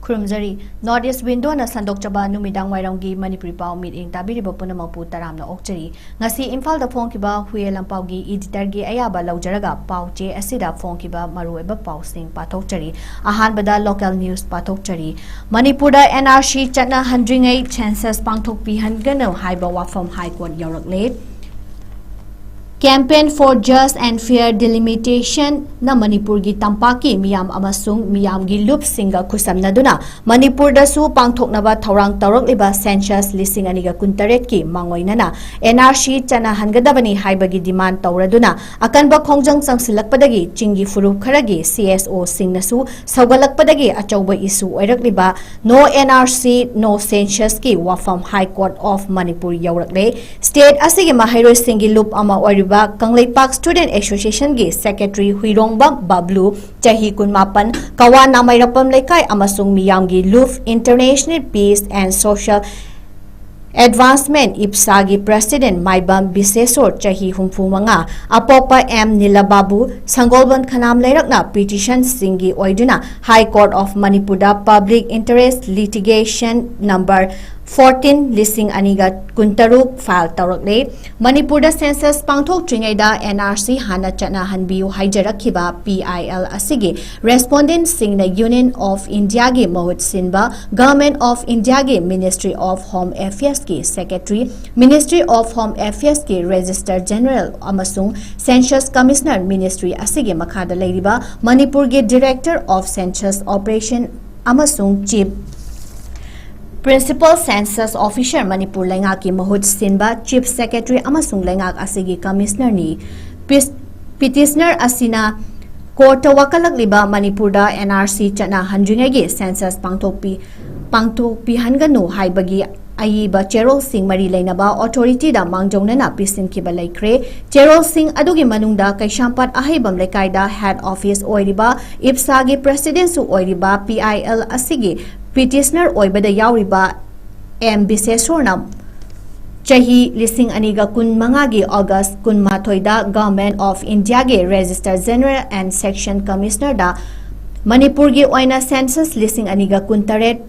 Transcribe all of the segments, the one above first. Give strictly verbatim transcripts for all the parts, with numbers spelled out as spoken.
ꯈꯨꯔꯨꯝꯖꯔꯤ꯫ North East Window ꯅ ꯁꯟꯗꯣꯛꯆꯕ ꯅꯨꯃꯤꯗꯥꯡ ꯋꯥꯏꯔꯝꯒꯤ ꯃꯅꯤꯄꯨꯔꯤ ꯄꯥꯎ ꯃꯤꯠꯌꯦꯡ ꯇꯥꯕꯤꯔꯤꯕ ꯄꯨꯝꯅꯃꯛꯄꯨ ꯇꯔꯥꯝꯅ ꯑꯣꯛꯆꯔꯤ꯫ ꯉꯁꯤ ꯏꯝꯐꯥꯜꯗ ꯐꯣꯡꯈꯤꯕ ꯍꯨꯏꯌꯦꯟ ꯂꯥꯟꯄꯥꯎꯒꯤ editor ꯒꯤ ꯑꯌꯥꯕ ꯂꯧꯖꯔꯒ ꯄꯥꯎ ꯆꯦ ꯑꯁꯤꯗ ꯐꯣꯡꯈꯤꯕ ꯃꯔꯨꯑꯣꯏꯕ ꯄꯥꯎꯁꯤꯡ ꯄꯥꯊꯣꯛꯆꯔꯤ꯫ ꯑꯍꯥꯟꯕꯗ local news ꯄꯥꯊꯣꯛꯆꯔꯤ꯫ ꯃꯅꯤꯄꯨꯔꯗ N R C ꯆꯠꯅꯍꯟꯗ꯭ꯔꯤꯉꯩ census ꯄꯥꯡꯊꯣꯛꯄꯤꯍꯟꯒꯅꯨ ꯍꯥꯏꯕ ꯋꯥꯐꯝ High Court ꯌꯧꯔꯛꯂꯦ꯫ Campaign for Just and Fair Delimitation ꯅ ꯃꯅꯤꯄꯨꯔꯒꯤ ꯇꯝꯄꯥꯛꯀꯤ ꯃꯤꯌꯥꯝ ꯑꯃꯁꯨꯡ ꯃꯤꯌꯥꯝꯒꯤ ꯂꯨꯞꯁꯤꯡꯒ ꯈꯨꯠꯁꯝꯅꯗꯨꯅ ꯃꯅꯤꯄꯨꯔꯗꯁꯨ ꯄꯥꯡꯊꯣꯛꯅꯕ ꯊꯧꯔꯥꯡ ꯇꯧꯔꯛꯂꯤꯕ census ꯂꯤꯁꯤꯡ ꯑꯅꯤꯒ ꯀꯨꯟꯇꯔꯦꯠꯀꯤ ꯃꯥꯡꯑꯣꯏꯅꯅ N R C ꯆꯠꯅꯍꯟꯒꯗꯕꯅꯤ ꯍꯥꯏꯕꯒꯤ demand ꯇꯧꯔꯗꯨꯅ ꯑꯀꯟꯕ ꯈꯣꯡꯖꯪ ꯆꯪꯁꯤꯜꯂꯛꯄꯗꯒꯤ ꯆꯤꯡꯒꯤ ꯐꯨꯔꯨꯞ ꯈꯔꯒꯤ C S O ꯁꯤꯡꯅꯁꯨ ꯁꯧꯒꯠꯂꯛꯄꯗꯒꯤ ꯑꯆꯧꯕ issue ꯑꯣꯏꯔꯛꯂꯤꯕ No N R C, No Census ꯀꯤ ꯋꯥꯐꯝ High Court of Manipur ꯌꯧꯔꯛꯂꯦ꯫ State ꯑꯁꯤꯒꯤ ꯃꯍꯩꯔꯣꯏꯁꯤꯡꯒꯤ ꯂꯨꯞ ꯑꯃ ꯑꯣꯏꯔꯤꯕ ꯀꯪꯂꯩꯄꯥꯛ Student Association ꯒꯤ Secretary ꯍꯨꯏꯔꯣꯡꯕꯝ ꯕꯕ꯭ꯂꯨ, ꯆꯍꯤ ꯀꯨꯟꯃꯥꯄꯟ, ꯀꯋꯥ ꯅꯥꯃꯩꯔꯛꯄꯝ ꯂꯩꯀꯥꯏ ꯑꯃꯁꯨꯡ ꯃꯤꯌꯥꯝꯒꯤ ꯂꯨꯞ International Peace and Social Advancement, ꯏꯞꯁꯥꯒꯤ President ꯃꯥꯏꯕꯝ ꯕꯤꯁꯦꯁꯣꯔ, ꯆꯍꯤ ꯍꯨꯝꯐꯨ ꯃꯉꯥ, ꯑꯄꯣꯛꯄ ꯑꯦꯝ ꯅꯤꯂꯕꯥꯕꯨ, ꯁꯪꯒꯣꯜꯕꯟ ꯈꯅꯥꯝ ꯂꯩꯔꯛꯅ petition ꯁꯤꯡꯒꯤ ꯑꯣꯏꯗꯨꯅ High Court of ꯃꯅꯤꯄꯨꯔꯗ Public Interest Litigation Number fourteen, ꯂꯤꯁꯤꯡ ꯑꯅꯤꯒ ꯀꯨꯟꯇꯔꯨꯛ file ꯇꯧꯔꯛꯂꯦ꯫ ꯃꯅꯤꯄꯨꯔꯗ census ꯄꯥꯡꯊꯣꯛꯇ꯭ꯔꯤꯉꯩꯗ N R C ꯍꯥꯟꯅ ꯆꯠꯅꯍꯟꯕꯤꯌꯨ ꯍꯥꯏꯖꯔꯛꯈꯤꯕ P I L ꯑꯁꯤꯒꯤ respondent ꯁꯤꯡꯅ Union of India ꯒꯤ ꯃꯍꯨꯠ ꯁꯤꯟꯕ Government of India ꯒꯤ Ministry of Home Affairs ꯀꯤ Secretary, Ministry of Home Affairs ꯀꯤ Registrar General ꯑꯃꯁꯨꯡ Census Commissioner Ministry ꯑꯁꯤꯒꯤ ꯃꯈꯥꯗ ꯂꯩꯔꯤꯕ ꯃꯅꯤꯄꯨꯔꯒꯤ Director of Census Operation ꯑꯃꯁꯨꯡ Chief Principal Census Officer Manipur ꯂꯩꯉꯥꯛꯀꯤ ꯃꯍꯨꯠ ꯁꯤꯟꯕ Chief Secretary ꯑꯃꯁꯨꯡ ꯂꯩꯉꯥꯛ ꯑꯁꯤꯒꯤ Commissioner ꯅꯤ꯫ ꯄꯤꯁ-, petitioner ꯑꯁꯤꯅ court ꯇ ꯋꯥꯀꯠꯂꯛꯂꯤꯕ ꯃꯅꯤꯄꯨꯔꯗ N R C ꯆꯠꯅꯍꯟꯗ꯭ꯔꯤꯉꯩꯒꯤ census ꯄꯥꯡꯊꯣꯛꯄꯤ-, ꯄꯥꯡꯊꯣꯛꯄꯤꯍꯟꯒꯅꯨ ꯍꯥꯏꯕꯒꯤ ꯑꯏꯕ ꯆꯦꯔꯣꯜꯁꯤꯡ ꯃꯔꯤ ꯂꯩꯅꯕ authority ꯗ ꯃꯥꯡꯖꯧꯅꯅ ꯄꯤꯁꯤꯟꯈꯤꯕ ꯂꯩꯈ꯭ꯔꯦ꯫ ꯆꯦꯔꯣꯜꯁꯤꯡ ꯑꯗꯨꯒꯤ ꯃꯅꯨꯡꯗ ꯀꯩꯁꯥꯝꯄꯥꯠ ꯑꯍꯩꯕꯝ ꯂꯩꯀꯥꯏꯗ head office ꯑꯣꯏꯔꯤꯕ ꯏꯞꯁꯥꯒꯤ President ꯁꯨ ꯑꯣꯏꯔꯤꯕ P I L ꯑꯁꯤꯒꯤ petitioner ꯑꯣꯏꯕꯗ ꯌꯥꯎꯔꯤꯕ ꯑꯦꯝ ꯕꯤꯁꯦꯁꯣꯔꯅ ꯆꯍꯤ ꯂꯤꯁꯤꯡ ꯑꯅꯤꯒ ꯀꯨꯟꯃꯉꯥꯒꯤ August ꯀꯨꯟꯃꯥꯊꯣꯏꯗ Government of India ꯒꯤ Registrar General and Section Commissioner ꯗ ꯃꯅꯤꯄꯨꯔꯒꯤ ꯑꯣꯏꯅ census ꯂꯤꯁꯤꯡ ꯑꯅꯤꯒ ꯀꯨꯟꯇꯔꯦꯠ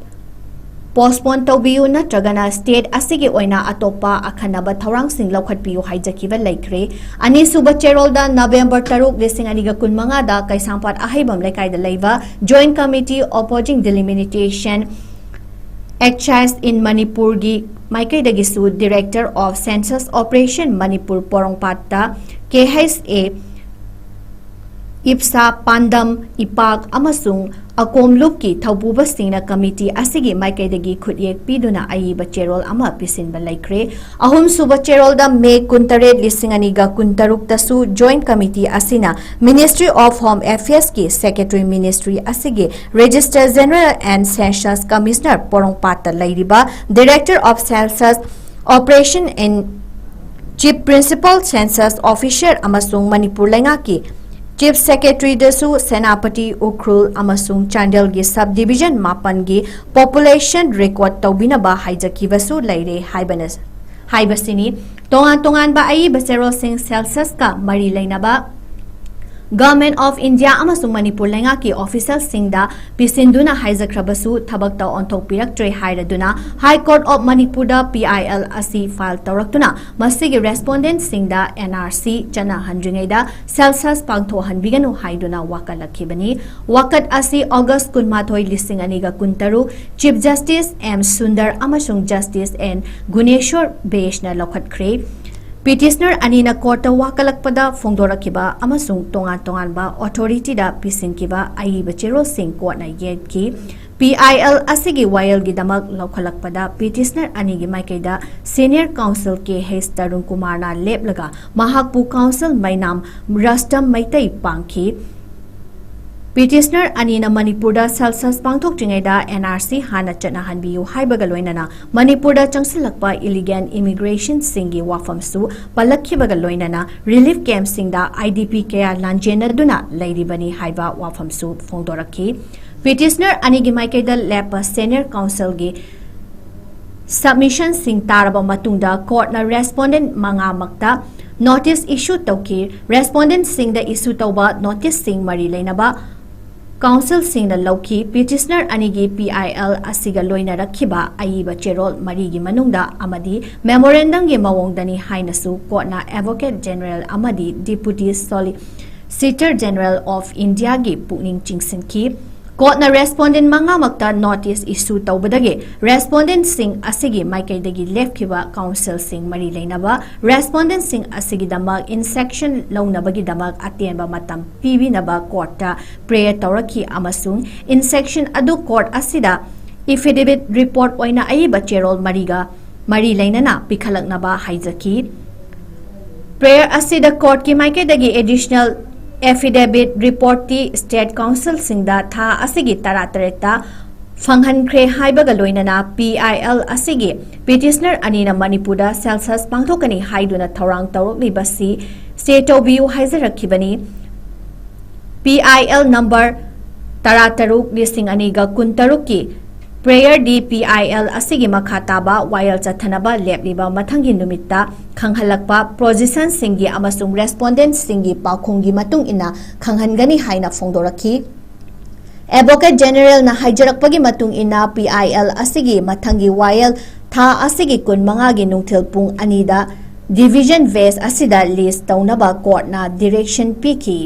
postpone ꯇꯧꯕꯤꯌꯨ ꯅꯠꯇ꯭ꯔꯒꯅ state ꯑꯁꯤꯒꯤ ꯑꯣꯏꯅ ꯑꯇꯣꯞꯄ ꯑꯈꯟꯅꯕ ꯊꯧꯔꯥꯡꯁꯤꯡ ꯂꯧꯈꯠꯄꯤꯌꯨ ꯍꯥꯏꯖꯈꯤꯕ ꯂꯩꯈ꯭ꯔꯦ꯫ ꯑꯅꯤꯁꯨꯕ ꯆꯦꯔꯣꯜꯗ November ꯇꯔꯨꯛ, ꯂꯤꯁꯤꯡ ꯑꯅꯤꯒ ꯀꯨꯟꯃꯉꯥꯗ ꯀꯩꯁꯥꯝꯄꯥꯠ ꯑꯍꯩꯕꯝ ꯂꯩꯀꯥꯏꯗ ꯂꯩꯕ Joint Committee Opposing Delimitation Exercise in ꯃꯅꯤꯄꯨꯔꯒꯤ ꯃꯥꯏꯀꯩꯗꯒꯤꯁꯨ Director of Census Operation Manipur ꯄꯣꯔꯣꯝꯄꯥꯠꯇ K H A ꯏꯞꯁꯥ, ꯄꯥꯟꯗꯝ, ꯏꯄꯥꯛ ꯑꯃꯁꯨꯡ ꯑꯀꯣꯝꯂꯨꯞꯀꯤ ꯊꯧꯄꯨꯕꯁꯤꯡꯅ committee ꯑꯁꯤꯒꯤ ꯃꯥꯏꯀꯩꯗꯒꯤ ꯈꯨꯠꯌꯦꯛ ꯄꯤꯗꯨꯅ ꯑꯏꯕ ꯆꯦꯔꯣꯜ ꯑꯃ ꯄꯤꯁꯤꯟꯕ ꯂꯩꯈ꯭ꯔꯦ꯫ ꯑꯍꯨꯝꯁꯨꯕ ꯆꯦꯔꯣꯜꯗ May ꯀꯨꯟꯇꯔꯦꯠ, ꯂꯤꯁꯤꯡ ꯑꯅꯤꯒ ꯀꯨꯟꯇꯔꯨꯛꯇꯁꯨ Joint Committee ꯑꯁꯤꯅ Ministry of Home Affairs ꯀꯤ Secretary, Ministry ꯑꯁꯤꯒꯤ Registrar General and Census Commissioner ꯄꯣꯔꯣꯝꯄꯥꯠꯇ ꯂꯩꯔꯤꯕ Director of Census Operation and Chief Principal Census Officer ꯑꯃꯁꯨꯡ ꯃꯅꯤꯄꯨꯔ ꯂꯩꯉꯥꯛꯀꯤ Chief Secretary ꯗꯁꯨ ꯁꯦꯅꯥꯄꯇꯤ, ꯎꯈ꯭ꯔꯨꯜ ꯑꯃꯁꯨꯡ ꯆꯥꯟꯗꯦꯜꯒꯤ sub division ꯃꯥꯄꯟꯒꯤ population record ꯇꯧꯕꯤꯅꯕ ꯍꯥꯏꯖꯈꯤꯕꯁꯨ ꯂꯩꯔꯦ ꯍꯥꯏꯕꯅ, ꯍꯥꯏꯕꯁꯤꯅꯤ꯫ ꯇꯣꯉꯥꯟ ꯇꯣꯉꯥꯟꯕ ꯑꯏꯕ ꯆꯦꯔꯣꯜꯁꯤꯡ census ꯀ ꯃꯔꯤ ꯂꯩꯅꯕ Government of India ꯑꯃꯁꯨꯡ ꯃꯅꯤꯄꯨꯔ ꯂꯩꯉꯥꯛꯀꯤ official ꯁꯤꯡꯗ ꯄꯤꯁꯤꯟꯗꯨꯅ ꯍꯥꯏꯖꯈ꯭ꯔꯕꯁꯨ ꯊꯕꯛꯇ ꯑꯣꯟꯊꯣꯛꯄꯤꯔꯛꯇ꯭ꯔꯦ ꯍꯥꯏꯔꯗꯨꯅ High Court of ꯃꯅꯤꯄꯨꯔꯗ P I L ꯑꯁꯤ file ꯇꯧꯔꯛꯇꯨꯅ ꯃꯁꯤꯒꯤ respondent ꯁꯤꯡꯗ N R C ꯆꯠꯅꯍꯟꯗ꯭ꯔꯤꯉꯩꯗ census ꯄꯥꯡꯊꯣꯛꯍꯟꯕꯤꯒꯅꯨ ꯍꯥꯏꯗꯨꯅ ꯋꯥꯀꯠꯂꯛꯈꯤꯕꯅꯤ꯫ ꯋꯥꯀꯠ ꯑꯁꯤ August ꯀꯨꯟꯃꯥꯊꯣꯏ, ꯂꯤꯁꯤꯡ ꯑꯅꯤꯒ ꯀꯨꯟꯇꯔꯨꯛ, Chief Justice M ꯁꯨꯟꯗꯔ ꯑꯃꯁꯨꯡ Justice N ꯒꯨꯅꯦꯁ꯭ꯋꯔ ꯕꯦꯁꯅ ꯂꯧꯈꯠꯈ꯭ꯔꯦ꯫ Petitioner ꯑꯅꯤꯅ court ꯇ ꯋꯥꯀꯠꯂꯛꯄꯗ ꯐꯣꯡꯗꯣꯔꯛꯈꯤꯕ ꯑꯃꯁꯨꯡ ꯇꯣꯉꯥꯟ ꯇꯣꯉꯥꯟꯕ authority ꯗ ꯄꯤꯁꯤꯟꯈꯤꯕ ꯑꯏꯕ ꯆꯦꯔꯣꯜꯁꯤꯡ court ꯅ ꯌꯦꯠꯈꯤ꯫ P I L ꯑꯁꯤꯒꯤ ꯋꯥꯌꯦꯜꯒꯤꯗꯃꯛ ꯂꯧꯈꯠꯂꯛꯄꯗ petitioner ꯑꯅꯤꯒꯤ ꯃꯥꯏꯀꯩꯗ senior counsel K H Tarun ꯀꯨꯃꯥꯔꯅ ꯂꯦꯞꯂꯒ ꯃꯍꯥꯛꯄꯨ counsel ꯃꯩꯅꯥꯝ ꯔꯁꯇꯝ ꯃꯩꯇꯩ ꯄꯥꯡꯈꯤ꯫ Petitioner ꯑꯅꯤꯅ ꯃꯅꯤꯄꯨꯔꯗ census ꯄꯥꯡꯊꯣꯛꯇ꯭ꯔꯤꯉꯩꯗ N R C ꯍꯥꯟꯅ ꯆꯠꯅꯍꯟꯕꯤꯌꯨ ꯍꯥꯏꯕꯒ ꯂꯣꯏꯅꯅ ꯃꯅꯤꯄꯨꯔꯗ ꯆꯪꯁꯤꯜꯂꯛꯄ illegal immigrant ꯁꯤꯡꯒꯤ ꯋꯥꯐꯝꯁꯨ ꯄꯜꯂꯛꯈꯤꯕꯒ ꯂꯣꯏꯅꯅ relief camp ꯁꯤꯡꯗ I D P ꯀꯌꯥ ꯂꯥꯟꯖꯦꯟꯅꯗꯨꯅ ꯂꯩꯔꯤꯕꯅꯤ ꯍꯥꯏꯕ ꯋꯥꯐꯝꯁꯨ ꯐꯣꯡꯗꯣꯔꯛꯈꯤ꯫ Petitioner ꯑꯅꯤꯒꯤ ꯃꯥꯏꯀꯩꯗ ꯂꯦꯞꯄ senior counsel ꯒꯤ submission ꯁꯤꯡ ꯇꯥꯔꯕ ꯃꯇꯨꯡꯗ court ꯅ respondent ꯃꯉꯥꯃꯛꯇ notice issue ꯇꯧꯈꯤ꯫ Respondent ꯁꯤꯡꯗ issue ꯇꯧꯕ notice ꯁꯤꯡ ꯃꯔꯤ ꯂꯩꯅꯕ ꯀꯥꯎꯟꯁꯤꯜꯁꯤꯡꯅ ꯂꯧꯈꯤ꯫ ꯄꯤꯇꯤꯁꯅꯔ ꯑꯅꯤꯒꯤ ꯄꯤ ꯑꯥꯏ ꯑꯦꯜ ꯑꯁꯤꯒ ꯂꯣꯏꯅꯔꯛꯈꯤꯕ ꯑꯏꯕ ꯆꯦꯔꯣꯜ ꯃꯔꯤꯒꯤ ꯃꯅꯨꯡꯗ ꯑꯃꯗꯤ ꯃꯦꯃꯣꯔꯦꯟꯗꯝꯒꯤ ꯃꯑꯣꯡꯗꯅꯤ ꯍꯥꯏꯅꯁꯨ ꯀꯣꯔꯠꯅ ꯑꯦꯗꯚꯣꯀꯦꯠ ꯖꯦꯅꯔꯦꯜ ꯑꯃꯗꯤ ꯗꯤꯄꯨꯇꯤ ꯁꯣꯂꯤꯁꯤꯇꯔ ꯖꯦꯅꯔꯦꯜ ꯑꯣꯐ ꯏꯟꯗꯤꯌꯥꯒꯤ ꯄꯨꯛꯅꯤꯡ ꯆꯤꯡꯁꯤꯟꯈꯤ꯫ ꯀꯣꯔꯠꯅ ꯔꯦꯁꯄꯣꯟꯗꯦꯟ ꯃꯉꯥꯃꯛꯇ ꯅꯣꯇꯤꯁ ꯏꯁꯨ ꯇꯧꯕꯗꯒꯤ ꯔꯦꯁꯄꯣꯟꯗꯦꯟꯁꯤꯡ ꯑꯁꯤꯒꯤ ꯃꯥꯏꯀꯩꯗꯒꯤ ꯂꯦꯞꯈꯤꯕ ꯀꯥꯎꯟꯁꯤꯜꯁꯤꯡ ꯃꯔꯤ ꯂꯩꯅꯕ ꯔꯦꯁꯄꯣꯟꯗꯦꯟꯁꯤꯡ ꯑꯁꯤꯒꯤꯗꯃꯛ ꯏꯟꯁꯦꯛꯁꯟ ꯂꯧꯅꯕꯒꯤꯗꯃꯛ ꯑꯇꯦꯟꯕ ꯃꯇꯝ ꯄꯤꯕꯤꯅꯕ ꯀꯣꯔꯠꯇ ꯄ꯭ꯔꯦꯌꯔ ꯇꯧꯔꯛꯈꯤ ꯑꯃꯁꯨꯡ ꯏꯟꯁꯦꯛꯁꯟ ꯑꯗꯨ ꯀꯣꯔꯠ ꯑꯁꯤꯗ ꯏꯐꯤꯗꯦꯕꯤꯠ ꯔꯤꯄꯣꯔꯠ ꯑꯣꯏꯅ ꯑꯏꯕ ꯆꯦꯔꯣꯜ ꯃꯔꯤꯒ ꯃꯔꯤ ꯂꯩꯅꯅ ꯄꯤꯈꯠꯂꯛꯅꯕ ꯍꯥꯏꯖꯈꯤ꯫ ꯄ꯭ꯔꯦꯌꯔ ꯑꯁꯤꯗ ꯀꯣꯔꯠꯀꯤ ꯃꯥꯏꯀꯩꯗꯒꯤ ꯑꯦꯗꯤꯁꯅꯦꯜ ꯑꯦꯐꯤꯗꯦꯕꯤꯠ ꯔꯤꯄꯣꯔꯠꯇꯤ ꯁ꯭ꯇꯦꯠ ꯀꯥꯎꯟꯁꯤꯜꯁꯤꯡꯗ ꯊꯥ ꯑꯁꯤꯒꯤ ꯇꯔꯥꯇꯔꯦꯠꯇ ꯐꯪꯍꯟꯈ꯭ꯔꯦ ꯍꯥꯏꯕꯒ ꯂꯣꯏꯅꯅ ꯄꯤ ꯑꯥꯏ ꯑꯦꯜ ꯑꯁꯤꯒꯤ ꯄꯤꯇꯤꯁꯅꯔ ꯑꯅꯤꯅ ꯃꯅꯤꯄꯨꯔꯗ ꯁꯦꯟꯁꯁ ꯄꯥꯡꯊꯣꯛꯀꯅꯤ ꯍꯥꯏꯗꯨꯅ ꯊꯧꯔꯥꯡ ꯇꯧꯔꯛꯂꯤꯕꯁꯤ ꯁ꯭ꯇꯦ ꯇꯧꯕꯤꯌꯨ ꯍꯥꯏꯖꯔꯛꯈꯤꯕꯅꯤ꯫ ꯄꯤ ꯑꯥꯏ ꯑꯦꯜ ꯅꯝꯕꯔ ꯇꯔꯥꯇꯔꯨꯛ ꯂꯤꯁꯤꯡ ꯑꯅꯤꯒ ꯀꯨꯟꯇꯔꯨꯛꯀꯤ ꯄ꯭ꯔꯦꯌꯔꯗꯤ ꯄꯤ ꯑꯥꯏ ꯑꯦꯜ ꯑꯁꯤꯒꯤ ꯃꯈꯥ ꯇꯥꯕ ꯋꯥꯌꯦꯜ ꯆꯠꯊꯅꯕ ꯂꯦꯞꯂꯤꯕ ꯃꯊꯪꯒꯤ ꯅꯨꯃꯤꯠꯇ ꯈꯪꯍꯜꯂꯛꯄ ꯄ꯭ꯔꯣꯖꯤꯁꯟꯁꯤꯡꯒꯤ ꯑꯃꯁꯨꯡ ꯔꯦꯁꯄꯣꯟꯗꯦꯟꯠꯁꯤꯡꯒꯤ ꯄꯥꯎꯈꯨꯝꯒꯤ ꯃꯇꯨꯡ ꯏꯟꯅ ꯈꯪꯍꯟꯒꯅꯤ ꯍꯥꯏꯅ ꯐꯣꯡꯗꯣꯔꯛꯈꯤ꯫ ꯑꯦꯗꯚꯣꯀꯦꯠ ꯖꯦꯅꯔꯦꯜꯅ ꯍꯥꯏꯖꯔꯛꯄꯒꯤ ꯃꯇꯨꯡ ꯏꯟꯅ ꯄꯤ ꯑꯥꯏ ꯑꯦꯜ ꯑꯁꯤꯒꯤ ꯃꯊꯪꯒꯤ ꯋꯥꯌꯦꯜ ꯊꯥ ꯑꯁꯤꯒꯤ ꯀꯨꯟꯃꯉꯥꯒꯤ ꯅꯨꯡꯊꯤꯜ ꯄꯨꯡ ꯑꯅꯤꯗ ꯗꯤꯚꯤꯖꯟ ꯕꯦꯟꯆ ꯑꯁꯤꯗ ꯂꯤꯁ ꯇꯧꯅꯕ ꯀꯣꯔꯠꯅ ꯗꯤꯔꯦꯛꯁꯟ ꯄꯤꯈꯤ꯫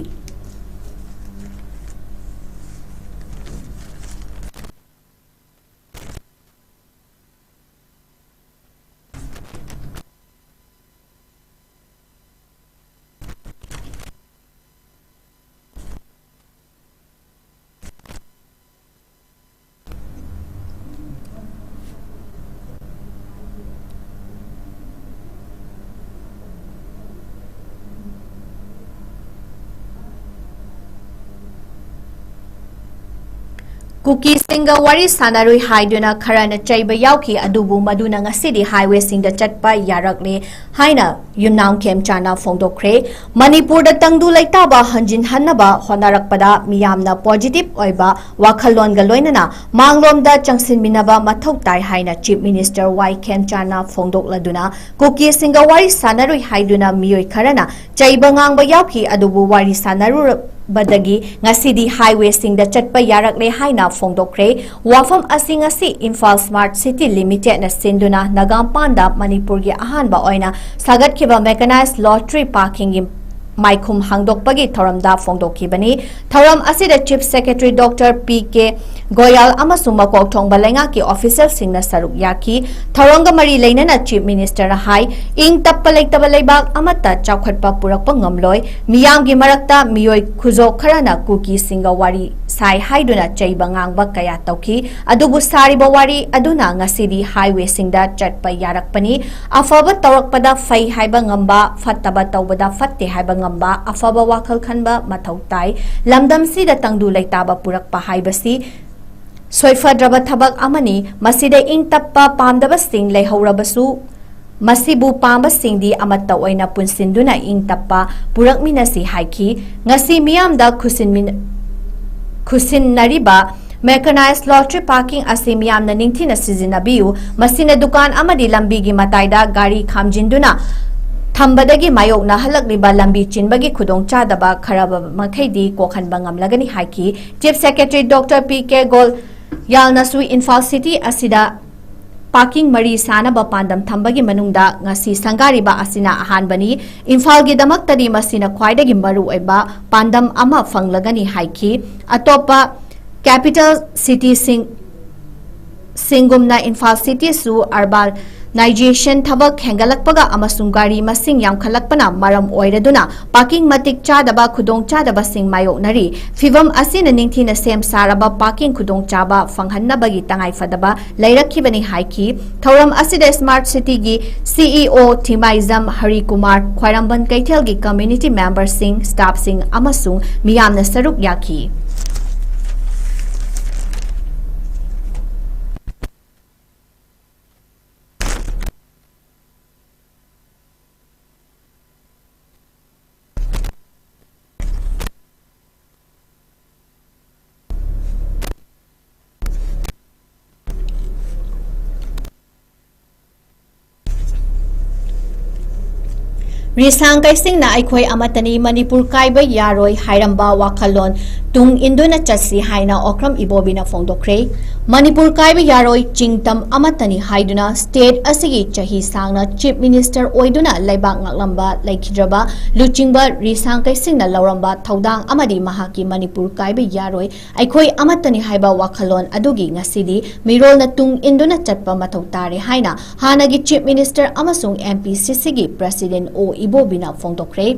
ꯀꯨꯀꯤꯁꯤꯡꯒ ꯋꯥꯔꯤ ꯁꯥꯟꯅꯔꯨꯏ ꯍꯥꯏꯗꯨꯅ ꯈꯔꯅ ꯆꯩꯕ ꯌꯥꯎꯈꯤ, ꯑꯗꯨꯕꯨ ꯃꯗꯨꯅ ꯉꯁꯤꯗꯤ ꯍꯥꯏꯋꯦꯁꯤꯡꯗ ꯆꯠꯄ ꯌꯥꯔꯛꯂꯦ ꯍꯥꯏꯅ ꯌꯨꯝꯅꯥꯝ ꯈꯦꯝꯆꯥꯟꯅ ꯐꯣꯡꯗꯣꯛꯈ꯭ꯔꯦ꯫ ꯃꯅꯤꯄꯨꯔꯗ ꯇꯪꯗꯨ ꯂꯩꯇꯥꯕ ꯍꯟꯖꯤꯟꯍꯟꯅꯕ ꯍꯣꯠꯅꯔꯛꯄꯗ ꯃꯤꯌꯥꯝꯅ ꯄꯣꯖꯤꯇꯤꯚ ꯑꯣꯏꯕ ꯋꯥꯈꯜꯂꯣꯟꯒ ꯂꯣꯏꯅꯅ ꯃꯥꯡꯂꯣꯝꯗ ꯆꯪꯁꯤꯟꯃꯤꯟꯅꯕ ꯃꯊꯧ ꯇꯥꯏ ꯍꯥꯏꯅ ꯆꯤꯐ ꯃꯤꯅꯤꯁꯇꯔ ꯋꯥꯏ ꯈꯦꯝꯆꯥꯟꯅ ꯐꯣꯡꯗꯣꯛꯂꯗꯨꯅ ꯀꯨꯀꯤꯁꯤꯡꯒ ꯋꯥꯔꯤ ꯁꯥꯟꯅꯔꯨꯏ ꯍꯥꯏꯗꯨꯅ ꯃꯤꯑꯣꯏ ꯈꯔꯅ ꯆꯩꯕ ꯉꯥꯡꯕ ꯌꯥꯎꯈꯤ, ꯑꯗꯨꯕꯨ ꯋꯥꯔꯤ ꯁꯥꯟꯅꯔꯨꯔ-, ꯕꯗꯒꯤ ꯉꯁꯤꯗꯤ highwayꯁꯤꯡꯗ ꯆꯠꯄ ꯌꯥꯔꯛꯂꯦ ꯍꯥꯏꯅ ꯐꯣꯡꯗꯣꯛꯈ꯭ꯔꯦ꯫ ꯋꯥꯐꯝ ꯑꯁꯤ ꯉꯁꯤ ꯏꯝꯐꯥꯜ Smart City Limitedꯅ ꯁꯤꯟꯗꯨꯅ ꯅꯒꯥꯝꯄꯥꯟꯗ ꯃꯅꯤꯄꯨꯔꯒꯤ ꯑꯍꯥꯟꯕ ꯑꯣꯏꯅ ꯁꯥꯒꯠꯈꯤꯕ mechanized lottery parkingꯒꯤ ꯃꯥꯏꯈꯨꯝ ꯍꯥꯡꯗꯣꯛꯄꯒꯤ ꯊꯧꯔꯝꯗ ꯐꯣꯡꯗꯣꯛꯈꯤꯕꯅꯤ꯫ ꯊꯧꯔꯝ ꯑꯁꯤꯗ Chief Secretary Doctor P K ꯒꯣꯌꯥꯜ ꯑꯃꯁꯨꯡ ꯃꯀꯣꯛ ꯊꯣꯡꯕ ꯂꯩꯉꯥꯛꯀꯤ officialꯁꯤꯡꯅ ꯁꯔꯨꯛ ꯌꯥꯈꯤ꯫ ꯊꯧꯔꯝꯒ ꯃꯔꯤ ꯂꯩꯅꯅ Chief Ministerꯅ ꯍꯥꯏ, ꯏꯪ ꯇꯞꯄ ꯂꯩꯇꯕ ꯂꯩꯕꯥꯛ ꯑꯃꯠꯇ ꯆꯥꯎꯈꯠꯄ ꯄꯨꯔꯛꯄ ꯉꯝꯂꯣꯏ꯫ ꯃꯤꯌꯥꯝꯒꯤ ꯃꯔꯛꯇ ꯃꯤꯑꯣꯏ ꯈꯨꯖꯣꯛ ꯈꯔꯅ ꯀꯨꯀꯤꯁꯤꯡꯒ ꯋꯥꯔꯤ ꯁꯥꯏ ꯍꯥꯏꯗꯨꯅ ꯆꯩꯕ ꯉꯥꯡꯕ ꯀꯌꯥ ꯇꯧꯈꯤ꯫ ꯑꯗꯨꯕꯨ ꯁꯥꯔꯤꯕ ꯋꯥꯔꯤ ꯑꯗꯨꯅ ꯉꯁꯤꯗꯤ highwayꯁꯤꯡꯗ ꯆꯠꯄ ꯌꯥꯔꯛꯄꯅꯤ꯫ ꯑꯐꯕ ꯇꯧꯔꯛꯄꯗ ꯐꯩ ꯍꯥꯏꯕ ꯉꯝꯕ, ꯐꯠꯇꯕ ꯇꯧꯕꯗ ꯐꯠꯇꯦ ꯍꯥꯏꯕ ꯉꯝꯕ, ꯑꯐꯕ ꯋꯥꯈꯜ ꯈꯟꯕ ꯃꯊꯧ ꯇꯥꯏ꯫ ꯂꯝꯗꯝꯁꯤꯗ ꯇꯪꯗꯨ ꯂꯩꯇꯥꯕ ꯄꯨꯔꯛꯄ ꯍꯥꯏꯕꯁꯤ ꯁꯣꯏꯐꯗ꯭ꯔꯕ ꯊꯕꯛ ꯑꯃꯅꯤ꯫ ꯃꯁꯤꯗ ꯏꯪ ꯇꯞꯄ ꯄꯥꯝꯗꯕꯁꯤꯡ ꯂꯩꯍꯧꯔꯕꯁꯨ, ꯃꯁꯤꯕꯨ ꯄꯥꯝꯕꯁꯤꯡꯗꯤ ꯑꯃꯠꯇ ꯑꯣꯏꯅ ꯄꯨꯟꯁꯤꯟꯗꯨꯅ ꯏꯪ ꯇꯞꯄ ꯄꯨꯔꯛꯃꯤꯟꯅꯁꯤ ꯍꯥꯏꯈꯤ꯫ ꯉꯁꯤ ꯃꯤꯌꯥꯝꯗ ꯈꯨꯁꯤꯟꯃꯤꯟ-, ꯈꯨꯁꯤꯟꯅꯔꯤꯕ mechanized lottery parking ꯑꯁꯤ ꯃꯤꯌꯥꯝꯅ ꯅꯤꯡꯊꯤꯅ ꯁꯤꯖꯤꯟꯅꯕꯤꯌꯨ꯫ ꯃꯁꯤꯅ ꯗꯨꯀꯥꯟ ꯑꯃꯗꯤ ꯂꯝꯕꯤꯒꯤ ꯃꯇꯥꯏꯗ ꯒꯥꯔꯤ ꯈꯥꯝꯖꯤꯟꯗꯨꯅ ꯊꯝꯕꯗꯒꯤ ꯃꯥꯌꯣꯛꯅꯍꯜꯂꯛꯂꯤꯕ ꯂꯝꯕꯤ ꯆꯤꯟꯕꯒꯤ ꯈꯨꯗꯣꯡꯆꯥꯗꯕ ꯈꯔꯕ ꯃꯈꯩꯗꯤ ꯀꯣꯛꯍꯟꯕ ꯉꯝꯂꯒꯅꯤ ꯍꯥꯏꯈꯤ꯫ Chief Secretary Doctor P K ꯒꯣꯌꯥꯜꯅꯁꯨ Imphal city ꯑꯁꯤꯗ parking ꯃꯔꯤ ꯁꯥꯅꯕ ꯄꯥꯟꯗꯝ ꯊꯝꯕꯒꯤ ꯃꯅꯨꯡꯗ ꯉꯁꯤ ꯁꯪꯒꯥꯔꯤꯕ ꯑꯁꯤꯅ ꯑꯍꯥꯟꯕꯅꯤ꯫ ꯏꯝꯐꯥꯜꯒꯤꯗꯃꯛꯇꯗꯤ ꯃꯁꯤꯅ ꯈ꯭ꯋꯥꯏꯗꯒꯤ ꯃꯔꯨꯑꯣꯏꯕ ꯄꯥꯟꯗꯝ ꯑꯃ ꯐꯪꯂꯒꯅꯤ ꯍꯥꯏꯈꯤ꯫ ꯑꯇꯣꯞꯄ capital cityꯁꯤꯡ ꯁꯤꯡꯒꯨꯝꯅ ꯏꯝꯐꯥꯜ cityꯁꯨ urbanization ꯊꯕꯛ ꯍꯦꯟꯒꯠꯂꯛꯄꯒ ꯑꯃꯁꯨꯡ ꯒꯥꯔꯤ ꯃꯁꯤꯡ ꯌꯥꯝꯈꯠꯂꯛꯄꯅ ꯃꯔꯝ ꯑꯣꯏꯔꯗꯨꯅ parking ꯃꯇꯤꯛ ꯆꯥꯗꯕ ꯈꯨꯗꯣꯡꯆꯥꯗꯕꯁꯤꯡ ꯃꯥꯌꯣꯛꯅꯔꯤ꯫ ꯐꯤꯚꯝ ꯑꯁꯤꯅ ꯅꯤꯡꯊꯤꯅ ꯁꯦꯝ ꯁꯥꯔꯕ parking ꯈꯨꯗꯣꯡꯆꯥꯕ ꯐꯪꯍꯟꯅꯕꯒꯤ ꯇꯉꯥꯏꯐꯗꯕ ꯂꯩꯔꯛꯈꯤꯕꯅꯤ ꯍꯥꯏꯈꯤ꯫ ꯊꯧꯔꯝ ꯑꯁꯤꯗ Smart Cityꯒꯤ CEO ꯊꯤꯃꯥꯏꯖꯝ ꯍꯔꯤꯀꯨꯃꯥꯔ, ꯈ꯭ꯋꯥꯏꯔꯝꯕꯟ ꯀꯩꯊꯦꯜꯒꯤ community memberꯁꯤꯡ, staffꯁꯤꯡ ꯑꯃꯁꯨꯡ ꯃꯤꯌꯥꯝꯅ ꯁꯔꯨꯛ ꯌꯥꯈꯤ꯫ ꯔꯤꯁꯥꯡ ꯀꯩꯁꯤꯡꯅ "ꯑꯩꯈꯣꯏ ꯑꯃꯠꯇꯅꯤ, ꯃꯅꯤꯄꯨꯔ ꯀꯥꯏꯕ ꯌꯥꯔꯣꯏ" ꯍꯥꯏꯔꯝꯕ ꯋꯥꯈꯜꯂꯣꯟ ꯇꯨꯡ ꯏꯟꯗꯨꯅ ꯆꯠꯁꯤ ꯍꯥꯏꯅ ꯑꯣꯀ꯭ꯔꯝ ꯏꯕꯣꯕꯤꯅ ꯐꯣꯡꯗꯣꯛꯈ꯭ꯔꯦ꯫ "ꯃꯅꯤꯄꯨꯔ ꯀꯥꯏꯕ ꯌꯥꯔꯣꯏ, ꯆꯤꯡꯇꯝ ꯑꯃꯠꯇꯅꯤ" ꯍꯥꯏꯗꯨꯅ state ꯑꯁꯤꯒꯤ ꯆꯍꯤ ꯁꯥꯡꯅ Chief Minister ꯑꯣꯏꯗꯨꯅ ꯂꯩꯕꯥꯛ ꯉꯥꯛꯂꯝꯕ ꯂꯩꯈꯤꯗ꯭ꯔꯕ ꯂꯨꯆꯤꯡꯕ ꯔꯤꯁꯥꯡ ꯀꯩꯁꯤꯡꯅ ꯂꯧꯔꯝꯕ ꯊꯧꯗꯥꯡ ꯑꯃꯗꯤ ꯃꯍꯥꯛꯀꯤ "ꯃꯅꯤꯄꯨꯔ ꯀꯥꯏꯕ ꯌꯥꯔꯣꯏ, ꯑꯩꯈꯣꯏ ꯑꯃꯠꯇꯅꯤ" ꯍꯥꯏꯕ ꯋꯥꯈꯜꯂꯣꯟ ꯑꯗꯨꯒꯤ ꯉꯁꯤꯗꯤ ꯃꯤꯔꯣꯜꯅ ꯇꯨꯡ ꯏꯟꯗꯨꯅ ꯆꯠꯄ ꯃꯊꯧ ꯇꯥꯔꯦ ꯍꯥꯏꯅ ꯍꯥꯟꯅꯒꯤ Chief Minister ꯑꯃꯁꯨꯡ M P C C ꯒꯤ President ꯑꯣ ꯏꯕꯣꯕꯤꯅ ꯐꯣꯡꯗꯣꯛꯈ꯭ꯔꯦ꯫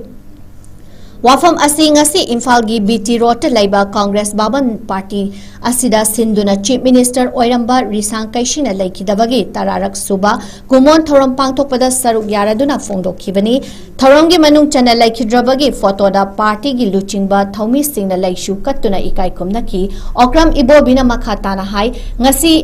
ꯋꯥꯐꯝ ꯑꯁꯤ ꯉꯁꯤ ꯏꯝꯐꯥꯜꯒꯤ B T Road ꯇ ꯂꯩꯕ Congress Bhavan Party ꯑꯁꯤꯗ ꯁꯤꯟꯗꯨꯅ Chief Minister ꯑꯣꯏꯔꯝꯕ ꯔꯤꯁꯥꯡ ꯀꯩꯁꯤꯡꯅ ꯂꯩꯈꯤꯗꯕꯒꯤ ꯇꯔꯥꯔꯛ ꯁꯨꯕ ꯀꯨꯃꯣꯟ ꯊꯧꯔꯝ ꯄꯥꯡꯊꯣꯛꯄꯗ ꯁꯔꯨꯛ ꯌꯥꯔꯗꯨꯅ ꯐꯣꯡꯗꯣꯛꯈꯤꯕꯅꯤ꯫ ꯊꯧꯔꯝꯒꯤ ꯃꯅꯨꯡ ꯆꯟꯅ ꯂꯩꯈꯤꯗ꯭ꯔꯕꯒꯤ photo ꯗ party ꯒꯤ ꯂꯨꯆꯤꯡꯕ ꯊꯧꯃꯤꯁꯤꯡꯅ ꯂꯩꯁꯨ ꯀꯠꯇꯨꯅ ꯏꯀꯥꯏ ꯈꯨꯝꯅꯈꯤ꯫ ꯑꯣꯀ꯭ꯔꯝ ꯏꯕꯣꯕꯤꯅ ꯃꯈꯥ ꯇꯥꯅ ꯍꯥꯏ, "ꯉꯁꯤ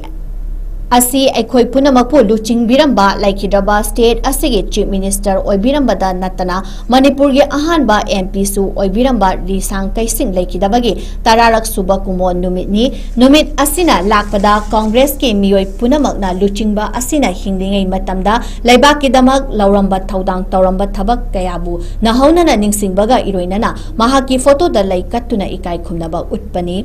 ꯑꯁꯤ ꯑꯩꯈꯣꯏ ꯄꯨꯝꯅꯃꯛꯄꯨ ꯂꯨꯆꯤꯡꯕꯤꯔꯝꯕ ꯂꯩꯈꯤꯗ꯭ꯔꯕ state ꯑꯁꯤꯒꯤ Chief Minister ꯑꯣꯏꯕꯤꯔꯝꯕꯗ ꯅꯠꯇꯅ ꯃꯅꯤꯄꯨꯔꯒꯤ ꯑꯍꯥꯟꯕ M P ꯁꯨ ꯑꯣꯏꯕꯤꯔꯝꯕ ꯔꯤꯁꯥꯡ ꯀꯩꯁꯤꯡ ꯂꯩꯈꯤꯗꯕꯒꯤ ꯇꯔꯥꯔꯛ ꯁꯨꯕ ꯀꯨꯃꯣꯟ ꯅꯨꯃꯤꯠꯅꯤ꯫ ꯅꯨꯃꯤꯠ ꯑꯁꯤꯅ ꯂꯥꯛꯄꯗ Congress ꯀꯤ ꯃꯤꯑꯣꯏ ꯄꯨꯝꯅꯃꯛꯅ ꯂꯨꯆꯤꯡꯕ ꯑꯁꯤꯅ ꯍꯤꯡꯂꯤꯉꯩ ꯃꯇꯝꯗ ꯂꯩꯕꯥꯛꯀꯤꯗꯃꯛ ꯂꯧꯔꯝꯕ ꯊꯧꯗꯥꯡ ꯇꯧꯔꯝꯕ ꯊꯕꯛ ꯀꯌꯥꯕꯨ ꯅꯧꯍꯧꯅꯅ ꯅꯤꯡꯁꯤꯡꯕꯒ ꯏꯔꯣꯏꯅꯅ ꯃꯍꯥꯛꯀꯤ photo ꯗ ꯂꯩ ꯀꯠꯇꯨꯅ ꯏꯀꯥꯏ ꯈꯨꯝꯅꯕ ꯎꯠꯄꯅꯤ꯫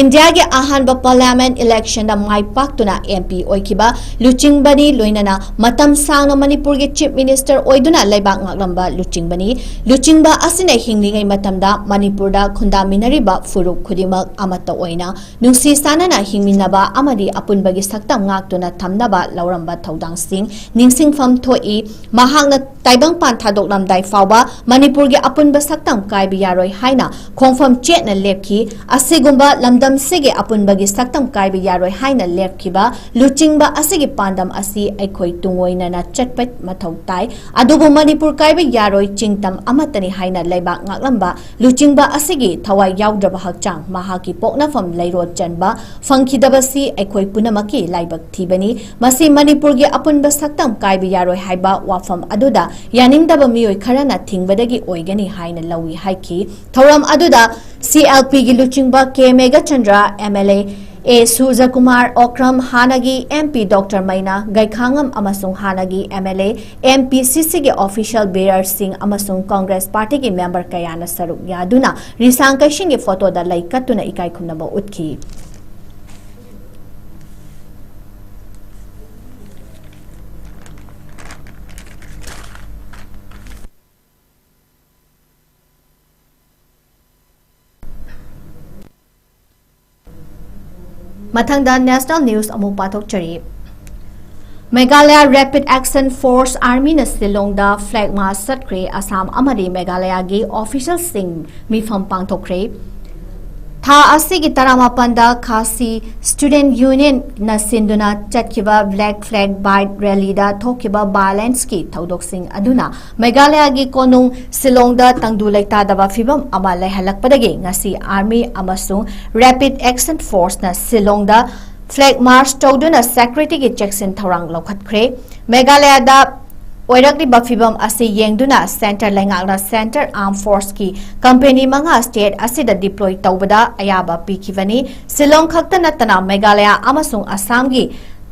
ꯏꯟꯗꯤꯌꯥꯒꯤ ꯑꯍꯥꯟꯕ Parliament election ꯗ ꯃꯥꯏ ꯄꯥꯛꯇꯨꯅ M P ꯑꯣꯏꯈꯤꯕ ꯂꯨꯆꯤꯡꯕꯅꯤ, ꯂꯣꯏꯅꯅ ꯃꯇꯝ ꯁꯥꯡꯅ ꯃꯅꯤꯄꯨꯔꯒꯤ Chief Minister ꯑꯣꯏꯗꯨꯅ ꯂꯩꯕꯥꯛ ꯉꯥꯛꯂꯝꯕ ꯂꯨꯆꯤꯡꯕꯅꯤ꯫ ꯂꯨꯆꯤꯡꯕ ꯑꯁꯤꯅ ꯍꯤꯡꯂꯤꯉꯩ ꯃꯇꯝꯗ ꯃꯅꯤꯄꯨꯔꯗ ꯈꯨꯟꯗꯥꯃꯤꯟꯅꯔꯤꯕ ꯐꯨꯔꯨꯞ ꯈꯨꯗꯤꯡꯃꯛ ꯑꯃꯠꯇ ꯑꯣꯏꯅ ꯅꯨꯡꯁꯤ ꯆꯥꯟꯅꯅ ꯍꯤꯡꯃꯤꯟꯅꯕ ꯑꯃꯗꯤ ꯑꯄꯨꯟꯕꯒꯤ ꯁꯛꯇꯝ ꯉꯥꯛꯇꯨꯅ ꯊꯝꯅꯕ ꯂꯧꯔꯝꯕ ꯊꯧꯗꯥꯡꯁꯤꯡ ꯅꯤꯡꯁꯤꯡꯐꯝ ꯊꯣꯛꯏ꯫ ꯃꯍꯥꯛꯅ ꯇꯥꯏꯕꯪꯄꯥꯟ ꯊꯥꯗꯣꯛꯂꯝꯗꯥꯏ ꯐꯥꯎꯕ ꯃꯅꯤꯄꯨꯔꯒꯤ ꯑꯄꯨꯟꯕ ꯁꯛꯇꯝ ꯀꯥꯏꯕ ꯌꯥꯔꯣꯏ ꯍꯥꯏꯅ ꯈꯣꯡꯐꯝ ꯆꯦꯠꯅ ꯂꯦꯞꯈꯤ꯫ ꯑꯁꯤꯒꯨꯝꯕ ꯂꯝꯗꯝꯁꯤꯒꯤ ꯑꯄꯨꯟꯕꯒꯤ ꯁꯛꯇꯝ ꯀꯥꯏꯕ ꯌꯥꯔꯣꯏ ꯍꯥꯏꯅ ꯂꯦꯞꯈꯤꯕ ꯂꯨꯆꯤꯡꯕ ꯑꯁꯤꯒꯤ ꯄꯥꯟꯗꯝ ꯑꯁꯤ ꯑꯩꯈꯣꯏ ꯇꯨꯡꯑꯣꯏꯅꯅ ꯆꯠꯄ ꯃꯊꯧ ꯇꯥꯏ꯫ ꯑꯗꯨꯕꯨ ꯃꯅꯤꯄꯨꯔ ꯀꯥꯏꯕ ꯌꯥꯔꯣꯏ, ꯆꯤꯡꯇꯝ ꯑꯃꯠꯇꯅꯤ ꯍꯥꯏꯅ ꯂꯩꯕꯥꯛ ꯉꯥꯛꯂꯝꯕ ꯂꯨꯆꯤꯡꯕ ꯑꯁꯤꯒꯤ ꯊꯋꯥꯏ ꯌꯥꯎꯗ꯭ꯔꯕ ꯍꯛꯆꯥꯡ, ꯃꯍꯥꯛꯀꯤ ꯄꯣꯛꯅꯐꯝ ꯂꯩꯔꯣꯜ ꯆꯟꯕ ꯐꯪꯈꯤꯗꯕꯁꯤ ꯑꯩꯈꯣꯏ ꯄꯨꯝꯅꯃꯛꯀꯤ ꯂꯥꯏꯕꯛ ꯊꯤꯕꯅꯤ꯫ ꯃꯁꯤ ꯃꯅꯤꯄꯨꯔꯒꯤ ꯑꯄꯨꯟꯕ ꯁꯛꯇꯝ ꯀꯥꯏꯕ ꯌꯥꯔꯣꯏ ꯍꯥꯏꯕ ꯋꯥꯐꯝ ꯑꯗꯨꯗ ꯌꯥꯅꯤꯡꯗꯕ ꯃꯤꯑꯣꯏ ꯈꯔꯅ ꯊꯤꯡꯕꯗꯒꯤ ꯑꯣꯏꯒꯅꯤ ꯍꯥꯏꯅ ꯂꯧꯏ ꯍꯥꯏꯈꯤ꯫ ꯊꯧꯔꯝ ꯑꯗꯨꯗ C L P ꯒꯤ ꯂꯨꯆꯤꯡꯕ K Meghachandra, M L A ꯑꯦ ꯁꯨꯔꯖꯀꯨꯃꯥꯔ ꯑꯣꯀ꯭ꯔꯝ, ꯍꯥꯟꯅꯒꯤ M P Doctor ꯃꯩꯅꯥ ꯒꯩꯈꯥꯉꯝ ꯑꯃꯁꯨꯡ ꯍꯥꯟꯅꯒꯤ M L A, M P C C ꯒꯤ official bearer ꯁꯤꯡ ꯑꯃꯁꯨꯡ Congress Party ꯒꯤ member ꯀꯌꯥꯅ ꯁꯔꯨꯛ ꯌꯥꯗꯨꯅ ꯔꯤꯁꯥꯡ ꯀꯩꯁꯤꯡꯒꯤ photo ꯗ ꯂꯩ ꯀꯠꯇꯨꯅ ꯏꯀꯥꯏ ꯈꯨꯝꯅꯕ ꯎꯠꯈꯤ꯫ ꯃꯊꯪꯗ national news ꯑꯃꯨꯛ ꯄꯥꯊꯣꯛꯆꯔꯤ꯫ Meghalaya Rapid Action Force Army ꯅ ꯁꯤꯂꯣꯡꯗ flag march ꯆꯠꯈ꯭ꯔꯦ꯫ ꯑꯁꯥꯝ ꯑꯃꯗꯤ ꯃꯦꯘꯥꯂꯌꯥꯒꯤ official ꯁꯤꯡ ꯃꯤꯐꯝ ꯄꯥꯡꯊꯣꯛꯈ꯭ꯔꯦ꯫ ꯊꯥ ꯑꯁꯤꯒꯤ ꯇꯔꯥꯃꯥꯄꯟꯗ Khasi Student Union ꯅ ꯁꯤꯟꯗꯨꯅ ꯆꯠꯈꯤꯕ Black Flag Bike Rally ꯗ ꯊꯣꯛꯈꯤꯕ violence ꯀꯤ ꯊꯧꯗꯣꯛꯁꯤꯡ ꯑꯗꯨꯅ ꯃꯦꯘꯥꯂꯌꯥꯒꯤ ꯀꯣꯅꯨꯡ ꯁꯤꯂꯣꯡꯗ ꯇꯪꯗꯨ ꯂꯩꯇꯥꯗꯕ ꯐꯤꯚꯝ ꯑꯃ ꯂꯩꯍꯜꯂꯛꯄꯗꯒꯤ ꯉꯁꯤ Army ꯑꯃꯁꯨꯡ Rapid Action Force ꯅ ꯁꯤꯂꯣꯡꯗ flag march ꯇꯧꯗꯨꯅ security ꯒꯤ ꯆꯦꯛꯁꯤꯟ ꯊꯧꯔꯥꯡ ꯂꯧꯈꯠꯈ꯭ꯔꯦ꯫ ꯃꯦꯘꯥꯂꯌꯥꯗ ꯑꯣꯏꯔꯛꯂꯤꯕ ꯐꯤꯚꯝ ꯑꯁꯤ ꯌꯦꯡꯗꯨꯅ centre ꯂꯩꯉꯥꯛꯅ Central Armed Force ꯀꯤ company ꯃꯉꯥ state ꯑꯁꯤꯗ deploy ꯇꯧꯕꯗ ꯑꯌꯥꯕ ꯄꯤꯈꯤꯕꯅꯤ꯫ ꯁꯤꯂꯣꯡ ꯈꯛꯇ ꯅꯠꯇꯅ ꯃꯦꯘꯥꯂꯌꯥ ꯑꯃꯁꯨꯡ ꯑꯁꯥꯝꯒꯤ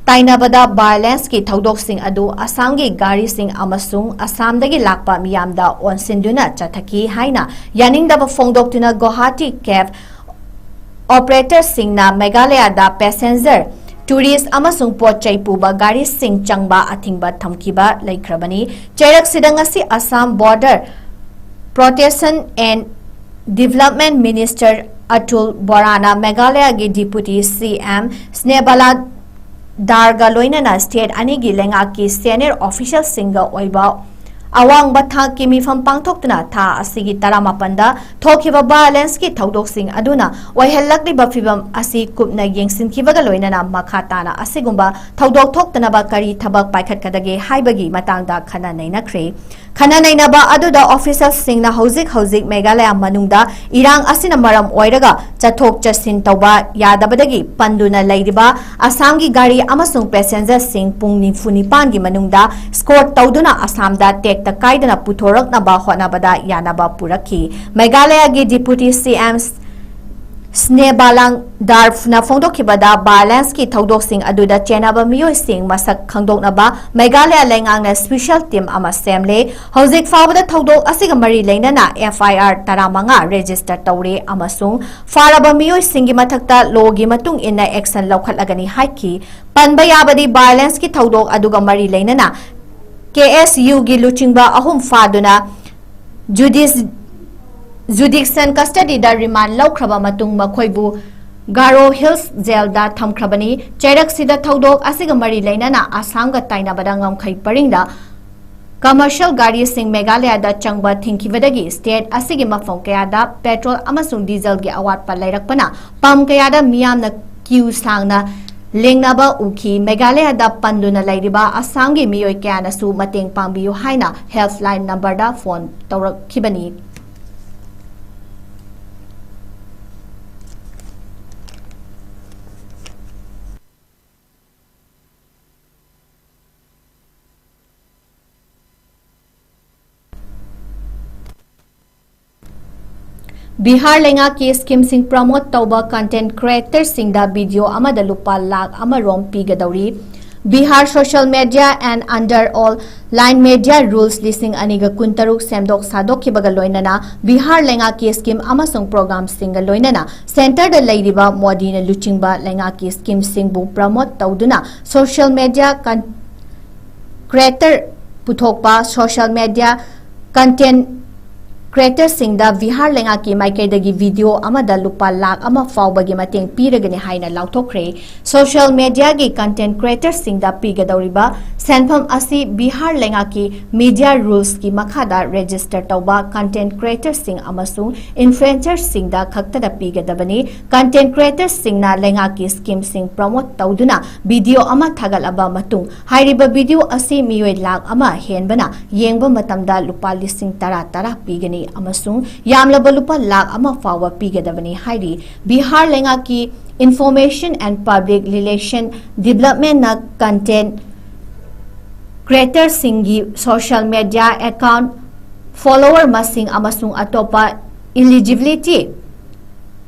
ꯇꯥꯏꯅꯕꯗ violence ꯀꯤ ꯊꯧꯗꯣꯛꯁꯤꯡ ꯑꯗꯨ ꯑꯁꯥꯝꯒꯤ ꯒꯥꯔꯤꯁꯤꯡ ꯑꯃꯁꯨꯡ ꯑꯁꯥꯝꯗꯒꯤ ꯂꯥꯛꯄ ꯃꯤꯌꯥꯝꯗ ꯑꯣꯟꯁꯤꯟꯗꯨꯅ ꯆꯠꯊꯈꯤ ꯍꯥꯏꯅ ꯌꯥꯅꯤꯡꯗꯕ ꯐꯣꯡꯗꯣꯛꯇꯨꯅ Guwahati cab operator ꯁꯤꯡꯅ ꯃꯦꯘꯥꯂꯌꯥꯗ passenger, tourist ꯑꯃꯁꯨꯡ ꯄꯣꯠ ꯆꯩ ꯄꯨꯕ ꯒꯥꯔꯤꯁꯤꯡ ꯆꯪꯕ ꯑꯊꯤꯡꯕ ꯊꯝꯈꯤꯕ ꯂꯩꯈ꯭ꯔꯕꯅꯤ꯫ ꯆꯩꯔꯛꯁꯤꯗ ꯉꯁꯤ Assam Border Protection and Development Minister Atul Borana ꯃꯦꯘꯥꯂꯌꯥꯒꯤ Deputy C M ꯁ꯭ꯅꯦꯍꯕꯥꯂꯥ ꯙꯔꯒ ꯂꯣꯏꯅꯅ state ꯑꯅꯤꯒꯤ ꯂꯩꯉꯥꯛꯀꯤ senior official ꯁꯤꯡꯒ ꯑꯣꯏꯕ ꯑꯋꯥꯡꯕ ꯊꯥꯛꯀꯤ ꯃꯤꯐꯝ ꯄꯥꯡꯊꯣꯛꯇꯨꯅ ꯊꯥ ꯑꯁꯤꯒꯤ ꯇꯔꯥꯃꯥꯄꯟꯗ ꯊꯣꯛꯈꯤꯕ violence ꯀꯤ ꯊꯧꯗꯣꯛꯁꯤꯡ ꯑꯗꯨꯅ ꯑꯣꯏꯍꯜꯂꯛꯂꯤꯕ ꯐꯤꯚꯝ ꯑꯁꯤ ꯀꯨꯞꯅ ꯌꯦꯡꯁꯤꯟꯈꯤꯕꯒ ꯂꯣꯏꯅꯅ ꯃꯈꯥ ꯇꯥꯅ ꯑꯁꯤꯒꯨꯝꯕ ꯊꯧꯗꯣꯛ ꯊꯣꯛꯇꯅꯕ ꯀꯔꯤ ꯊꯕꯛ ꯄꯥꯏꯈꯠꯀꯗꯒꯦ ꯍꯥꯏꯕꯒꯤ ꯃꯇꯥꯡꯗ ꯈꯟꯅ ꯅꯩꯅꯈ꯭ꯔꯦ꯫ ꯈꯟꯅ ꯅꯩꯅꯕ ꯑꯗꯨꯗ official ꯁꯤꯡꯅ ꯍꯧꯖꯤꯛ ꯍꯧꯖꯤꯛ ꯃꯦꯘꯥꯂꯌꯥ ꯃꯅꯨꯡꯗ ꯏꯔꯥꯡ ꯑꯁꯤꯅ ꯃꯔꯝ ꯑꯣꯏꯔꯒ ꯆꯠꯊꯣꯛ ꯆꯠꯁꯤꯟ ꯇꯧꯕ ꯌꯥꯗꯕꯗꯒꯤ ꯄꯟꯗꯨꯅ ꯂꯩꯔꯤꯕ ꯑꯁꯥꯝꯒꯤ ꯒꯥꯔꯤ ꯑꯃꯁꯨꯡ passenger ꯁꯤꯡ ꯄꯨꯡ ꯅꯤꯐꯨ ꯅꯤꯄꯥꯟꯒꯤ ꯃꯅꯨꯡꯗ escort ꯇꯧꯗꯨꯅ ꯑꯁꯥꯝꯗ ꯇꯦꯛꯇ ꯀꯥꯏꯗꯅ ꯄꯨꯊꯣꯔꯛꯅꯕ ꯍꯣꯠꯅꯕꯗ ꯌꯥꯅꯕ ꯄꯨꯔꯛꯈꯤ꯫ ꯃꯦꯘꯥꯂꯌꯥꯒꯤ Deputy C M ꯁ꯭ꯅꯦꯕꯥꯂꯥꯡ ꯗꯥꯔꯐꯅ ꯐꯣꯡꯗꯣꯛꯈꯤꯕꯗ, violence ꯀꯤ ꯊꯧꯗꯣꯛꯁꯤꯡ ꯑꯗꯨꯗ ꯆꯦꯟꯅꯕ ꯃꯤꯑꯣꯏꯁꯤꯡ ꯃꯁꯛ ꯈꯪꯗꯣꯛꯅꯕ ꯃꯦꯘꯥꯂꯌꯥ ꯂꯩꯉꯥꯛꯅ special team ꯑꯃ ꯁꯦꯝꯂꯦ꯫ ꯍꯧꯖꯤꯛ ꯐꯥꯎꯕꯗ ꯊꯧꯗꯣꯛ ꯑꯁꯤꯒ ꯃꯔꯤ ꯂꯩꯅꯅ F I R ꯇꯔꯥꯃꯉꯥ register ꯇꯧꯔꯦ ꯑꯃꯁꯨꯡ ꯐꯥꯔꯕ ꯃꯤꯑꯣꯏꯁꯤꯡꯒꯤ ꯃꯊꯛꯇ law ꯒꯤ ꯃꯇꯨꯡ ꯏꯟꯅ action ꯂꯧꯈꯠꯂꯒꯅꯤ ꯍꯥꯏꯈꯤ꯫ ꯄꯟꯕ ꯌꯥꯕꯗꯤ, violence ꯀꯤ ꯊꯧꯗꯣꯛ ꯑꯗꯨꯒ ꯃꯔꯤ ꯂꯩꯅꯅ K S U ꯒꯤ ꯂꯨꯆꯤꯡꯕ ꯑꯍꯨꯝ ꯐꯥꯗꯨꯅ judici-, judicial custody ꯗ remand ꯂꯧꯈ꯭ꯔꯕ ꯃꯇꯨꯡ ꯃꯈꯣꯏꯕꯨ ꯒꯥꯔꯣ ꯍꯤꯜꯁ ꯖꯦꯜꯗ ꯊꯝꯈ꯭ꯔꯕꯅꯤ꯫ ꯆꯩꯔꯛꯁꯤꯗ ꯊꯧꯗꯣꯛ ꯑꯁꯤꯒ ꯃꯔꯤ ꯂꯩꯅꯅ ꯑꯁꯥꯝꯒ ꯇꯥꯏꯅꯕꯗ ꯉꯝꯈꯩ ꯄꯔꯤꯡꯗ commercial ꯒꯥꯔꯤꯁꯤꯡ ꯃꯦꯘꯥꯂꯌꯥꯗ ꯆꯪꯕ ꯊꯤꯡꯈꯤꯕꯗꯒꯤ state ꯑꯁꯤꯒꯤ ꯃꯐꯝ ꯀꯌꯥꯗ petrol ꯑꯃꯁꯨꯡ diesel ꯒꯤ ꯑꯋꯥꯠꯄ ꯂꯩꯔꯛꯄꯅ ꯄꯝ ꯀꯌꯥꯗ ꯃꯤꯌꯥꯝꯅ queue ꯁꯥꯡꯅ ꯂꯦꯡꯅꯕ ꯎꯈꯤ꯫ ꯃꯦꯘꯥꯂꯌꯥꯗ ꯄꯟꯗꯨꯅ ꯂꯩꯔꯤꯕ ꯑꯁꯥꯝꯒꯤ ꯃꯤꯑꯣꯏ ꯀꯌꯥꯅꯁꯨ ꯃꯇꯦꯡ ꯄꯥꯡꯕꯤꯌꯨ ꯍꯥꯏꯅ helpline number ꯗ phone ꯇꯧꯔꯛꯈꯤꯕꯅꯤ꯫ ꯕꯤꯍꯥꯔ ꯂꯩꯉꯥꯛꯀꯤ scheme ꯁꯤꯡ promote ꯇꯧꯕ content creator ꯁꯤꯡꯗ video ꯑꯃꯗ ꯂꯨꯄꯥ ꯂꯥꯈ ꯑꯃ ꯔꯣꯝ ꯄꯤꯒꯗꯧꯔꯤ꯫ Bihar social media and under all line media rules ꯂꯤꯁꯤꯡ ꯑꯅꯤꯒ ꯀꯨꯟꯇꯔꯨꯛ ꯁꯦꯝꯗꯣꯛ ꯁꯥꯗꯣꯛꯈꯤꯕꯒ ꯂꯣꯏꯅꯅ ꯕꯤꯍꯥꯔ ꯂꯩꯉꯥꯛꯀꯤ scheme ꯑꯃꯁꯨꯡ program ꯁꯤꯡꯒ ꯂꯣꯏꯅꯅ centre ꯗ ꯂꯩꯔꯤꯕ ꯃꯣꯗꯤꯅ ꯂꯨꯆꯤꯡꯕ ꯂꯩꯉꯥꯛꯀꯤ scheme ꯁꯤꯡꯕꯨ promote ꯇꯧꯗꯨꯅ social media con-, creator ꯄꯨꯊꯣꯛꯄ, social media content creator ꯁꯤꯡꯗ ꯕꯤꯍꯥꯔ ꯂꯩꯉꯥꯛꯀꯤ ꯃꯥꯏꯀꯩꯗꯒꯤ video ꯑꯃꯗ ꯂꯨꯄꯥ ꯂꯥꯈ ꯑꯃ ꯐꯥꯎꯕꯒꯤ ꯃꯇꯦꯡ ꯄꯤꯔꯒꯅꯤ ꯍꯥꯏꯅ ꯂꯥꯎꯊꯣꯛꯈ꯭ꯔꯦ꯫ Social media ꯒꯤ content creator ꯁꯤꯡꯗ ꯄꯤꯒꯗꯧꯔꯤꯕ ꯁꯦꯟꯐꯝ ꯑꯁꯤ ꯕꯤꯍꯥꯔ ꯂꯩꯉꯥꯛꯀꯤ media rules ꯀꯤ ꯃꯈꯥꯗ register ꯇꯧꯕ content creator ꯁꯤꯡ ꯑꯃꯁꯨꯡ influencer ꯁꯤꯡꯗ ꯈꯛꯇꯗ ꯄꯤꯒꯗꯕꯅꯤ꯫ Content creator ꯁꯤꯡꯅ ꯂꯩꯉꯥꯛꯀꯤ scheme ꯁꯤꯡ promote ꯇꯧꯗꯨꯅ video ꯑꯃ ꯊꯥꯒꯠꯂꯕ ꯃꯇꯨꯡ, ꯍꯥꯏꯔꯤꯕ video ꯑꯁꯤ ꯃꯤꯑꯣꯏ ꯂꯥꯈ ꯑꯃ ꯍꯦꯟꯕꯅ ꯌꯦꯡꯕ ꯃꯇꯝꯗ ꯂꯨꯄꯥ ꯂꯤꯁꯤꯡ ꯇꯔꯥ ꯇꯔꯥ ꯄꯤꯒꯅꯤ ꯑꯃꯁꯨꯡ ꯌꯥꯝꯂꯕ ꯂꯨꯄꯥ ꯂꯥꯈ ꯑꯃ ꯐꯥꯎꯕ ꯄꯤꯒꯗꯕꯅꯤ ꯍꯥꯏꯔꯤ꯫ ꯕꯤꯍꯥꯔ ꯂꯩꯉꯥꯛꯀꯤ Information and Public Relation Department ꯅ content creator ꯁꯤꯡꯒꯤ social media account, follower ꯃꯁꯤꯡ ꯑꯃꯁꯨꯡ ꯑꯇꯣꯞꯄ eligibility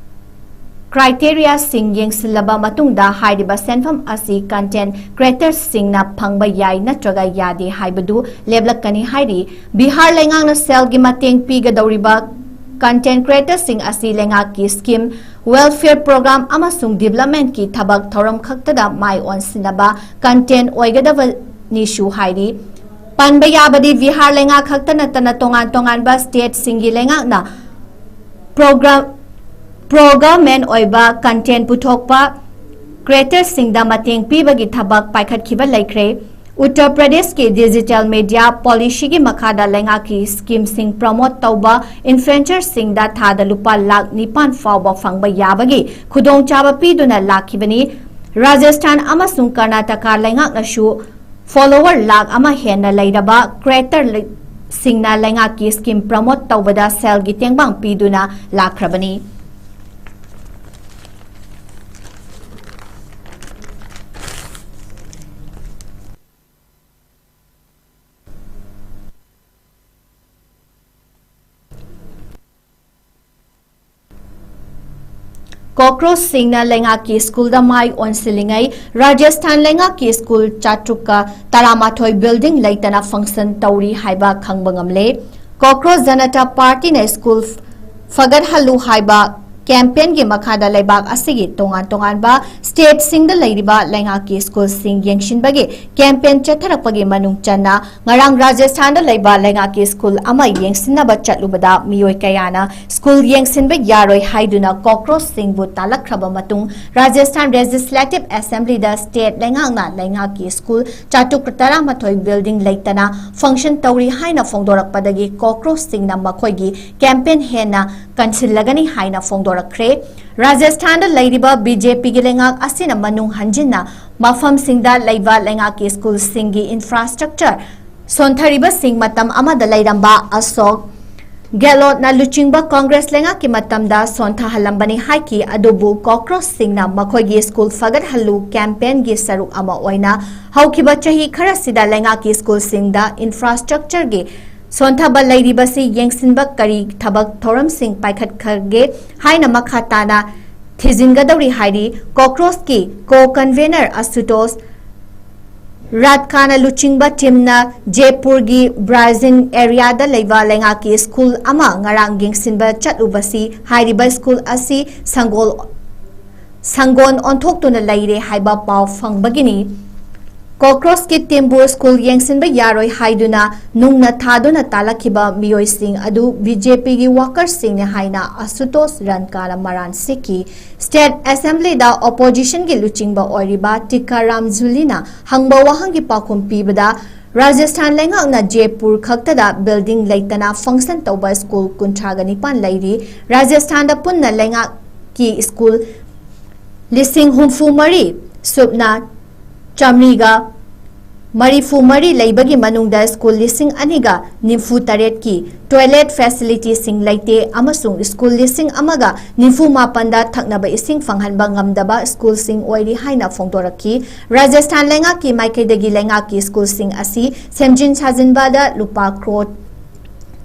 criteriaꯁꯤꯡ ꯌꯦꯡꯁꯤꯜꯂꯕ ꯃꯇꯨꯡꯗ ꯍꯥꯏꯔꯤꯕ ꯁꯦꯟꯐꯝ ꯑꯁꯤ content creatorsꯁꯤꯡꯅ ꯐꯪꯕ ꯌꯥꯏ ꯅꯠꯇ꯭ꯔꯒ ꯌꯥꯗꯦ ꯍꯥꯏꯕꯗꯨ ꯂꯦꯞꯂꯛꯀꯅꯤ ꯍꯥꯏꯔꯤ꯫ ꯕꯤꯍꯥꯔ ꯂꯩꯉꯥꯛꯅ ꯁꯦꯜꯒꯤ ꯃꯇꯦꯡ ꯄꯤꯒꯗꯧꯔꯤꯕ content creatorsꯁꯤꯡ ꯑꯁꯤ ꯂꯩꯉꯥꯛꯀꯤ scheme, welfare program ꯑꯃꯁꯨꯡ developmentꯀꯤ ꯊꯕꯛ ꯊꯧꯔꯝ ꯈꯛꯇꯗ ꯃꯥꯏ ꯑꯣꯟꯁꯤꯟꯅꯕ content ꯑꯣꯏꯒꯗꯕꯅꯤꯁꯨ ꯍꯥꯏꯔꯤ꯫ ꯄꯟꯕ ꯌꯥꯕꯗꯤ ꯕꯤꯍꯥꯔ ꯂꯩꯉꯥꯛ ꯈꯛꯇ ꯅꯠꯇꯅ ꯇꯣꯉꯥꯟ ꯇꯣꯉꯥꯟꯕ stateꯁꯤꯡꯒꯤ ꯂꯩꯉꯥꯛꯅ program, pro government ꯑꯣꯏꯕ content ꯄꯨꯊꯣꯛꯄ creatorsꯁꯤꯡꯗ ꯃꯇꯦꯡ ꯄꯤꯕꯒꯤ ꯊꯕꯛ ꯄꯥꯏꯈꯠꯈꯤꯕ ꯂꯩꯈ꯭ꯔꯦ꯫ ꯎꯠꯇꯔ ꯄ꯭ꯔꯗꯦꯁꯀꯤ digital media policyꯒꯤ ꯃꯈꯥꯗ ꯂꯩꯉꯥꯛꯀꯤ schemeꯁꯤꯡ promote ꯇꯧꯕ influencerꯁꯤꯡꯗ ꯊꯥꯗ ꯂꯨꯄꯥ ꯂꯥꯈ ꯅꯤꯄꯥꯟ ꯐꯥꯎꯕ ꯐꯪꯕ ꯌꯥꯕꯒꯤ ꯈꯨꯗꯣꯡꯆꯥꯕ ꯄꯤꯗꯨꯅ ꯂꯥꯛꯈꯤꯕꯅꯤ꯫ ꯔꯥꯖꯁꯊꯥꯟ ꯑꯃꯁꯨꯡ ꯀꯔꯅꯥꯇꯀꯥ ꯂꯩꯉꯥꯛꯅꯁꯨ follower ꯂꯥꯈ ꯑꯃ ꯍꯦꯟꯅ ꯂꯩꯔꯕ creatorꯁꯤꯡꯅ ꯂꯩꯉꯥꯛꯀꯤ scheme promote ꯇꯧꯕꯗ ꯁꯦꯜꯒꯤ ꯇꯦꯡꯕꯥꯡ ꯄꯤꯗꯨꯅ ꯂꯥꯛꯈ꯭ꯔꯕꯅꯤ꯫ Cockroachꯁꯤꯡꯅ ꯂꯩꯉꯥꯛꯀꯤ ꯁ꯭ꯀꯨꯜꯗ ꯃꯥꯏ ꯑꯣꯟꯁꯤꯜꯂꯤꯉꯩ, ꯔꯥꯖꯁꯊꯥꯟ ꯂꯩꯉꯥꯛꯀꯤ ꯁ꯭ꯀꯨꯜ ꯆꯥꯇ꯭ꯔꯨꯛꯀ ꯇꯔꯥꯃꯥꯊꯣꯏ building ꯂꯩꯇꯅ function ꯇꯧꯔꯤ ꯍꯥꯏꯕ ꯈꯪꯕ ꯉꯝꯂꯦ꯫ Cockroach Janata Partyꯅ ꯁ꯭ꯀꯨꯜ ꯐꯒꯠꯍꯜꯂꯨ ꯍꯥꯏꯕ campaignꯒꯤ ꯃꯈꯥꯗ ꯂꯩꯕꯥꯛ ꯑꯁꯤꯒꯤ ꯇꯣꯉꯥꯟ ꯇꯣꯉꯥꯟꯕ stateꯁꯤꯡꯗ ꯂꯩꯔꯤꯕ ꯂꯩꯉꯥꯛꯀꯤ ꯁ꯭ꯀꯨꯜꯁꯤꯡ ꯌꯦꯡꯁꯤꯟꯕꯒꯤ campaign ꯆꯠꯊꯔꯛꯄꯒꯤ ꯃꯅꯨꯡ ꯆꯟꯅ, ꯉꯔꯥꯡ ꯔꯥꯖꯁꯊꯥꯟꯗ ꯂꯩꯕ ꯂꯩꯉꯥꯛꯀꯤ ꯁ꯭ꯀꯨꯜ ꯑꯃ ꯌꯦꯡꯁꯤꯟꯅꯕ ꯆꯠꯂꯨꯕꯗ ꯃꯤꯑꯣꯏ ꯀꯌꯥꯅ ꯁ꯭ꯀꯨꯜ ꯌꯦꯡꯁꯤꯟꯕ ꯌꯥꯔꯣꯏ ꯍꯥꯏꯗꯨꯅ cockroachꯁꯤꯡꯕꯨ ꯇꯥꯜꯂꯛꯈ꯭ꯔꯕ ꯃꯇꯨꯡ, ꯔꯥꯖꯁꯊꯥꯟ Legislative Assemblyꯗ state ꯂꯩꯉꯥꯛꯅ ꯂꯩꯉꯥꯛꯀꯤ ꯁ꯭ꯀꯨꯜ ꯆꯥꯇ꯭ꯔꯨꯛ ꯇꯔꯥꯃꯥꯊꯣꯏ building ꯂꯩꯇꯅ function ꯇꯧꯔꯤ ꯍꯥꯏꯅ ꯐꯣꯡꯗꯣꯔꯛꯄꯗꯒꯤ cockroachꯁꯤꯡꯅ ꯃꯈꯣꯏꯒꯤ campaign ꯍꯦꯟꯅ ꯀꯟꯁꯤꯜꯂꯒꯅꯤ ꯍꯥꯏꯅ ꯐꯣꯡꯗꯣꯔꯛꯈ꯭ꯔꯦ꯫ ꯔꯥꯖꯁꯊꯥꯟꯗ ꯂꯩꯔꯤꯕ BJPꯒꯤ ꯂꯩꯉꯥꯛ ꯑꯁꯤꯅ ꯃꯅꯨꯡ ꯍꯟꯖꯤꯟꯅ ꯃꯐꯝꯁꯤꯡꯗ ꯂꯩꯕ ꯂꯩꯉꯥꯛꯀꯤ ꯁ꯭ꯀꯨꯜꯁꯤꯡꯒꯤ infrastructure ꯁꯣꯟꯊꯔꯤꯕꯁꯤꯡ ꯃꯇꯝ ꯑꯃꯗ ꯂꯩꯔꯝꯕ ꯑꯁꯣꯛ ꯒꯦꯍꯂꯣꯠꯅ ꯂꯨꯆꯤꯡꯕ ꯀꯣꯡꯒ꯭ꯔꯦꯁ ꯂꯩꯉꯥꯛꯀꯤ ꯃꯇꯝꯗ ꯁꯣꯟꯊꯍꯜꯂꯝꯕꯅꯤ ꯍꯥꯏꯈꯤ꯫ ꯑꯗꯨꯕꯨ cockroachꯁꯤꯡꯅ ꯃꯈꯣꯏꯒꯤ ꯁ꯭ꯀꯨꯜ ꯐꯒꯠꯍꯜꯂꯨ campaignꯒꯤ ꯁꯔꯨꯛ ꯑꯃ ꯑꯣꯏꯅ ꯍꯧꯈꯤꯕ ꯆꯍꯤ ꯈꯔꯁꯤꯗ ꯂꯩꯉꯥꯛꯀꯤ ꯁ꯭ꯀꯨꯜꯁꯤꯡꯗ infrastructureꯒꯤ ꯁꯣꯟꯊꯕ ꯂꯩꯔꯤꯕꯁꯤ ꯌꯦꯡꯁꯤꯟꯕ ꯀꯔꯤ ꯊꯕꯛ ꯊꯧꯔꯝꯁꯤꯡ ꯄꯥꯏꯈꯠꯈ꯭ꯔꯒꯦ ꯍꯥꯏꯅ ꯃꯈꯥ ꯇꯥꯅ ꯊꯤꯖꯤꯟꯒꯗꯧꯔꯤ ꯍꯥꯏꯔꯤ꯫ ꯀꯣꯀ꯭ꯔꯣꯁꯀꯤ ꯀꯣ ꯀꯟꯚꯦꯅꯔ ꯑꯁꯨꯇꯣꯁ ꯔꯥꯠꯀꯥꯅ ꯂꯨꯆꯤꯡꯕ ꯇꯤꯝꯅ ꯖꯦꯄꯨꯔꯒꯤ ꯕ꯭ꯔꯥꯖꯤꯟ ꯑꯦꯔꯤꯌꯥꯗ ꯂꯩꯕ ꯂꯩꯉꯥꯛꯀꯤ ꯁ꯭ꯀꯨꯜ ꯑꯃ ꯉꯔꯥꯡ ꯌꯦꯡꯁꯤꯟꯕ ꯆꯠꯂꯨꯕꯁꯤ ꯍꯥꯏꯔꯤꯕ ꯁ꯭ꯀꯨꯜ ꯑꯁꯤ ꯁꯪꯒꯣꯜ ꯁꯪꯒꯣꯟ ꯑꯣꯟꯊꯣꯛꯇꯨꯅ ꯂꯩꯔꯦ ꯍꯥꯏꯕ ꯄꯥꯎ ꯐꯪꯕꯒꯤꯅꯤ꯫ ꯀꯣꯀ꯭ꯔꯣꯁꯀꯤ ꯇꯤꯝꯕꯨ ꯁ꯭ꯀꯨꯜ ꯌꯦꯡꯁꯤꯟꯕ ꯌꯥꯔꯣꯏ ꯍꯥꯏꯗꯨꯅ ꯅꯨꯡꯅ ꯊꯥꯗꯨꯅ ꯇꯥꯜꯂꯛꯈꯤꯕ ꯃꯤꯑꯣꯏꯁꯤꯡ ꯑꯗꯨ ꯕꯤ ꯖꯦ ꯄꯤꯒꯤ ꯋꯥꯀꯔꯁꯤꯡꯅꯤ ꯍꯥꯏꯅ ꯑꯁꯨꯇꯣꯁ ꯔꯟꯀꯥꯅ ꯃꯔꯥꯟ ꯁꯤꯈꯤ꯫ ꯁ꯭ꯇꯦꯠ ꯑꯦꯁꯦꯝꯕ꯭ꯂꯤꯗ ꯑꯣꯄꯣꯖꯤꯁꯟꯒꯤ ꯂꯨꯆꯤꯡꯕ ꯑꯣꯏꯔꯤꯕ ꯇꯤꯀꯥꯔꯥꯝ ꯖꯨꯂꯤꯅ ꯍꯪꯕ ꯋꯥꯍꯪꯒꯤ ꯄꯥꯎꯈꯨꯝ ꯄꯤꯕꯗ, ꯔꯥꯖꯁꯊꯥꯟ ꯂꯩꯉꯥꯛꯅ ꯖꯦꯄꯨꯔ ꯈꯛꯇꯗ ꯕꯤꯜꯗꯤꯡ ꯂꯩꯇꯅ ꯐꯪꯁꯟ ꯇꯧꯕ ꯁ꯭ꯀꯨꯜ ꯀꯨꯟꯊ꯭ꯔꯥꯒ ꯅꯤꯄꯥꯟ ꯂꯩꯔꯤ꯫ ꯔꯥꯖꯁꯊꯥꯟꯗ ꯄꯨꯟꯅ ꯂꯩꯉꯥꯛꯀꯤ ꯁ꯭ꯀꯨꯜ ꯂꯤꯁꯤꯡ ꯍꯨꯝꯐꯨ ꯃꯔꯤ ꯁꯨꯞꯅ ꯆꯥꯃꯔꯤꯒ ꯃꯔꯤꯐꯨ ꯃꯔꯤ ꯂꯩꯕꯒꯤ ꯃꯅꯨꯡꯗ ꯁ꯭ꯀꯨꯜ ꯂꯤꯁꯤꯡ ꯑꯅꯤꯒ ꯅꯤꯐꯨ ꯇꯔꯦꯠꯀꯤ ꯇꯣꯏꯂꯦꯠ ꯐꯦꯁꯤꯂꯤꯇꯤꯁꯤꯡ ꯂꯩꯇꯦ ꯑꯃꯁꯨꯡ ꯁ꯭ꯀꯨꯜ ꯂꯤꯁꯤꯡ ꯑꯃꯒ ꯅꯤꯐꯨ ꯃꯥꯄꯟꯗ ꯊꯛꯅꯕ ꯏꯁꯤꯡ ꯐꯪꯍꯟꯕ ꯉꯝꯗꯕ ꯁ꯭ꯀꯨꯜꯁꯤꯡ ꯑꯣꯏꯔꯤ ꯍꯥꯏꯅ ꯐꯣꯡꯗꯣꯔꯛꯈꯤ꯫ ꯔꯥꯖꯁꯊꯥꯟ ꯂꯩꯉꯥꯛꯀꯤ ꯃꯥꯏꯀꯩꯗꯒꯤ ꯂꯩꯉꯥꯛꯀꯤ ꯁ꯭ꯀꯨꯜꯁꯤꯡ ꯑꯁꯤ ꯁꯦꯝꯖꯤꯟ ꯁꯥꯖꯤꯟꯕꯗ ꯂꯨꯄꯥ ꯀ꯭ꯔꯣꯔ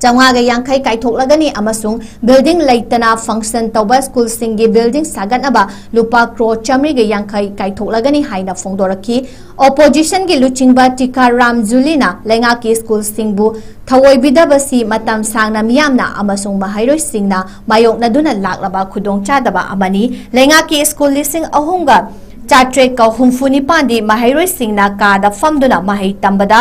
ꯆꯥꯃꯉꯥꯒ ꯌꯥꯡꯈꯩ ꯀꯥꯏꯊꯣꯛꯂꯒꯅꯤ ꯑꯃꯁꯨꯡ ꯕꯤꯜꯗꯤꯡ ꯂꯩꯇꯅ ꯐꯪꯁꯟ ꯇꯧꯕ ꯁ꯭ꯀꯨꯜꯁꯤꯡꯒꯤ ꯕꯤꯜꯗꯤꯡ ꯁꯥꯒꯠꯅꯕ ꯂꯨꯄꯥ ꯀ꯭ꯔꯣꯔ ꯆꯥꯃꯔꯤꯒ ꯌꯥꯡꯈꯩ ꯀꯥꯏꯊꯣꯛꯂꯒꯅꯤ ꯍꯥꯏꯅ ꯐꯣꯡꯗꯣꯔꯛꯈꯤ꯫ ꯑꯣꯄꯣꯖꯤꯁꯟꯒꯤ ꯂꯨꯆꯤꯡꯕ ꯇꯤꯀꯥꯔꯥꯝ ꯖꯨꯂꯤꯅ ꯂꯩꯉꯥꯛꯀꯤ ꯁ꯭ꯀꯨꯜꯁꯤꯡꯕꯨ ꯊꯑꯣꯏꯕꯤꯗꯕꯁꯤ ꯃꯇꯝ ꯁꯥꯡꯅ ꯃꯤꯌꯥꯝꯅ ꯑꯃꯁꯨꯡ ꯃꯍꯩꯔꯣꯏꯁꯤꯡꯅ ꯃꯥꯌꯣꯛꯅꯗꯨꯅ ꯂꯥꯛꯂꯕ ꯈꯨꯗꯣꯡꯆꯥꯗꯕ ꯑꯃꯅꯤ꯫ ꯂꯩꯉꯥꯛꯀꯤ ꯁ꯭ꯀꯨꯜ ꯂꯤꯁꯤꯡ ꯑꯍꯨꯝꯒ ꯆꯥꯇ꯭ꯔꯦꯠꯀ ꯍꯨꯝꯐꯨ ꯅꯤꯄꯥꯟꯗꯤ ꯃꯍꯩꯔꯣꯏꯁꯤꯡꯅ ꯀꯥꯗ ꯐꯝꯗꯨꯅ ꯃꯍꯩ ꯇꯝꯕꯗ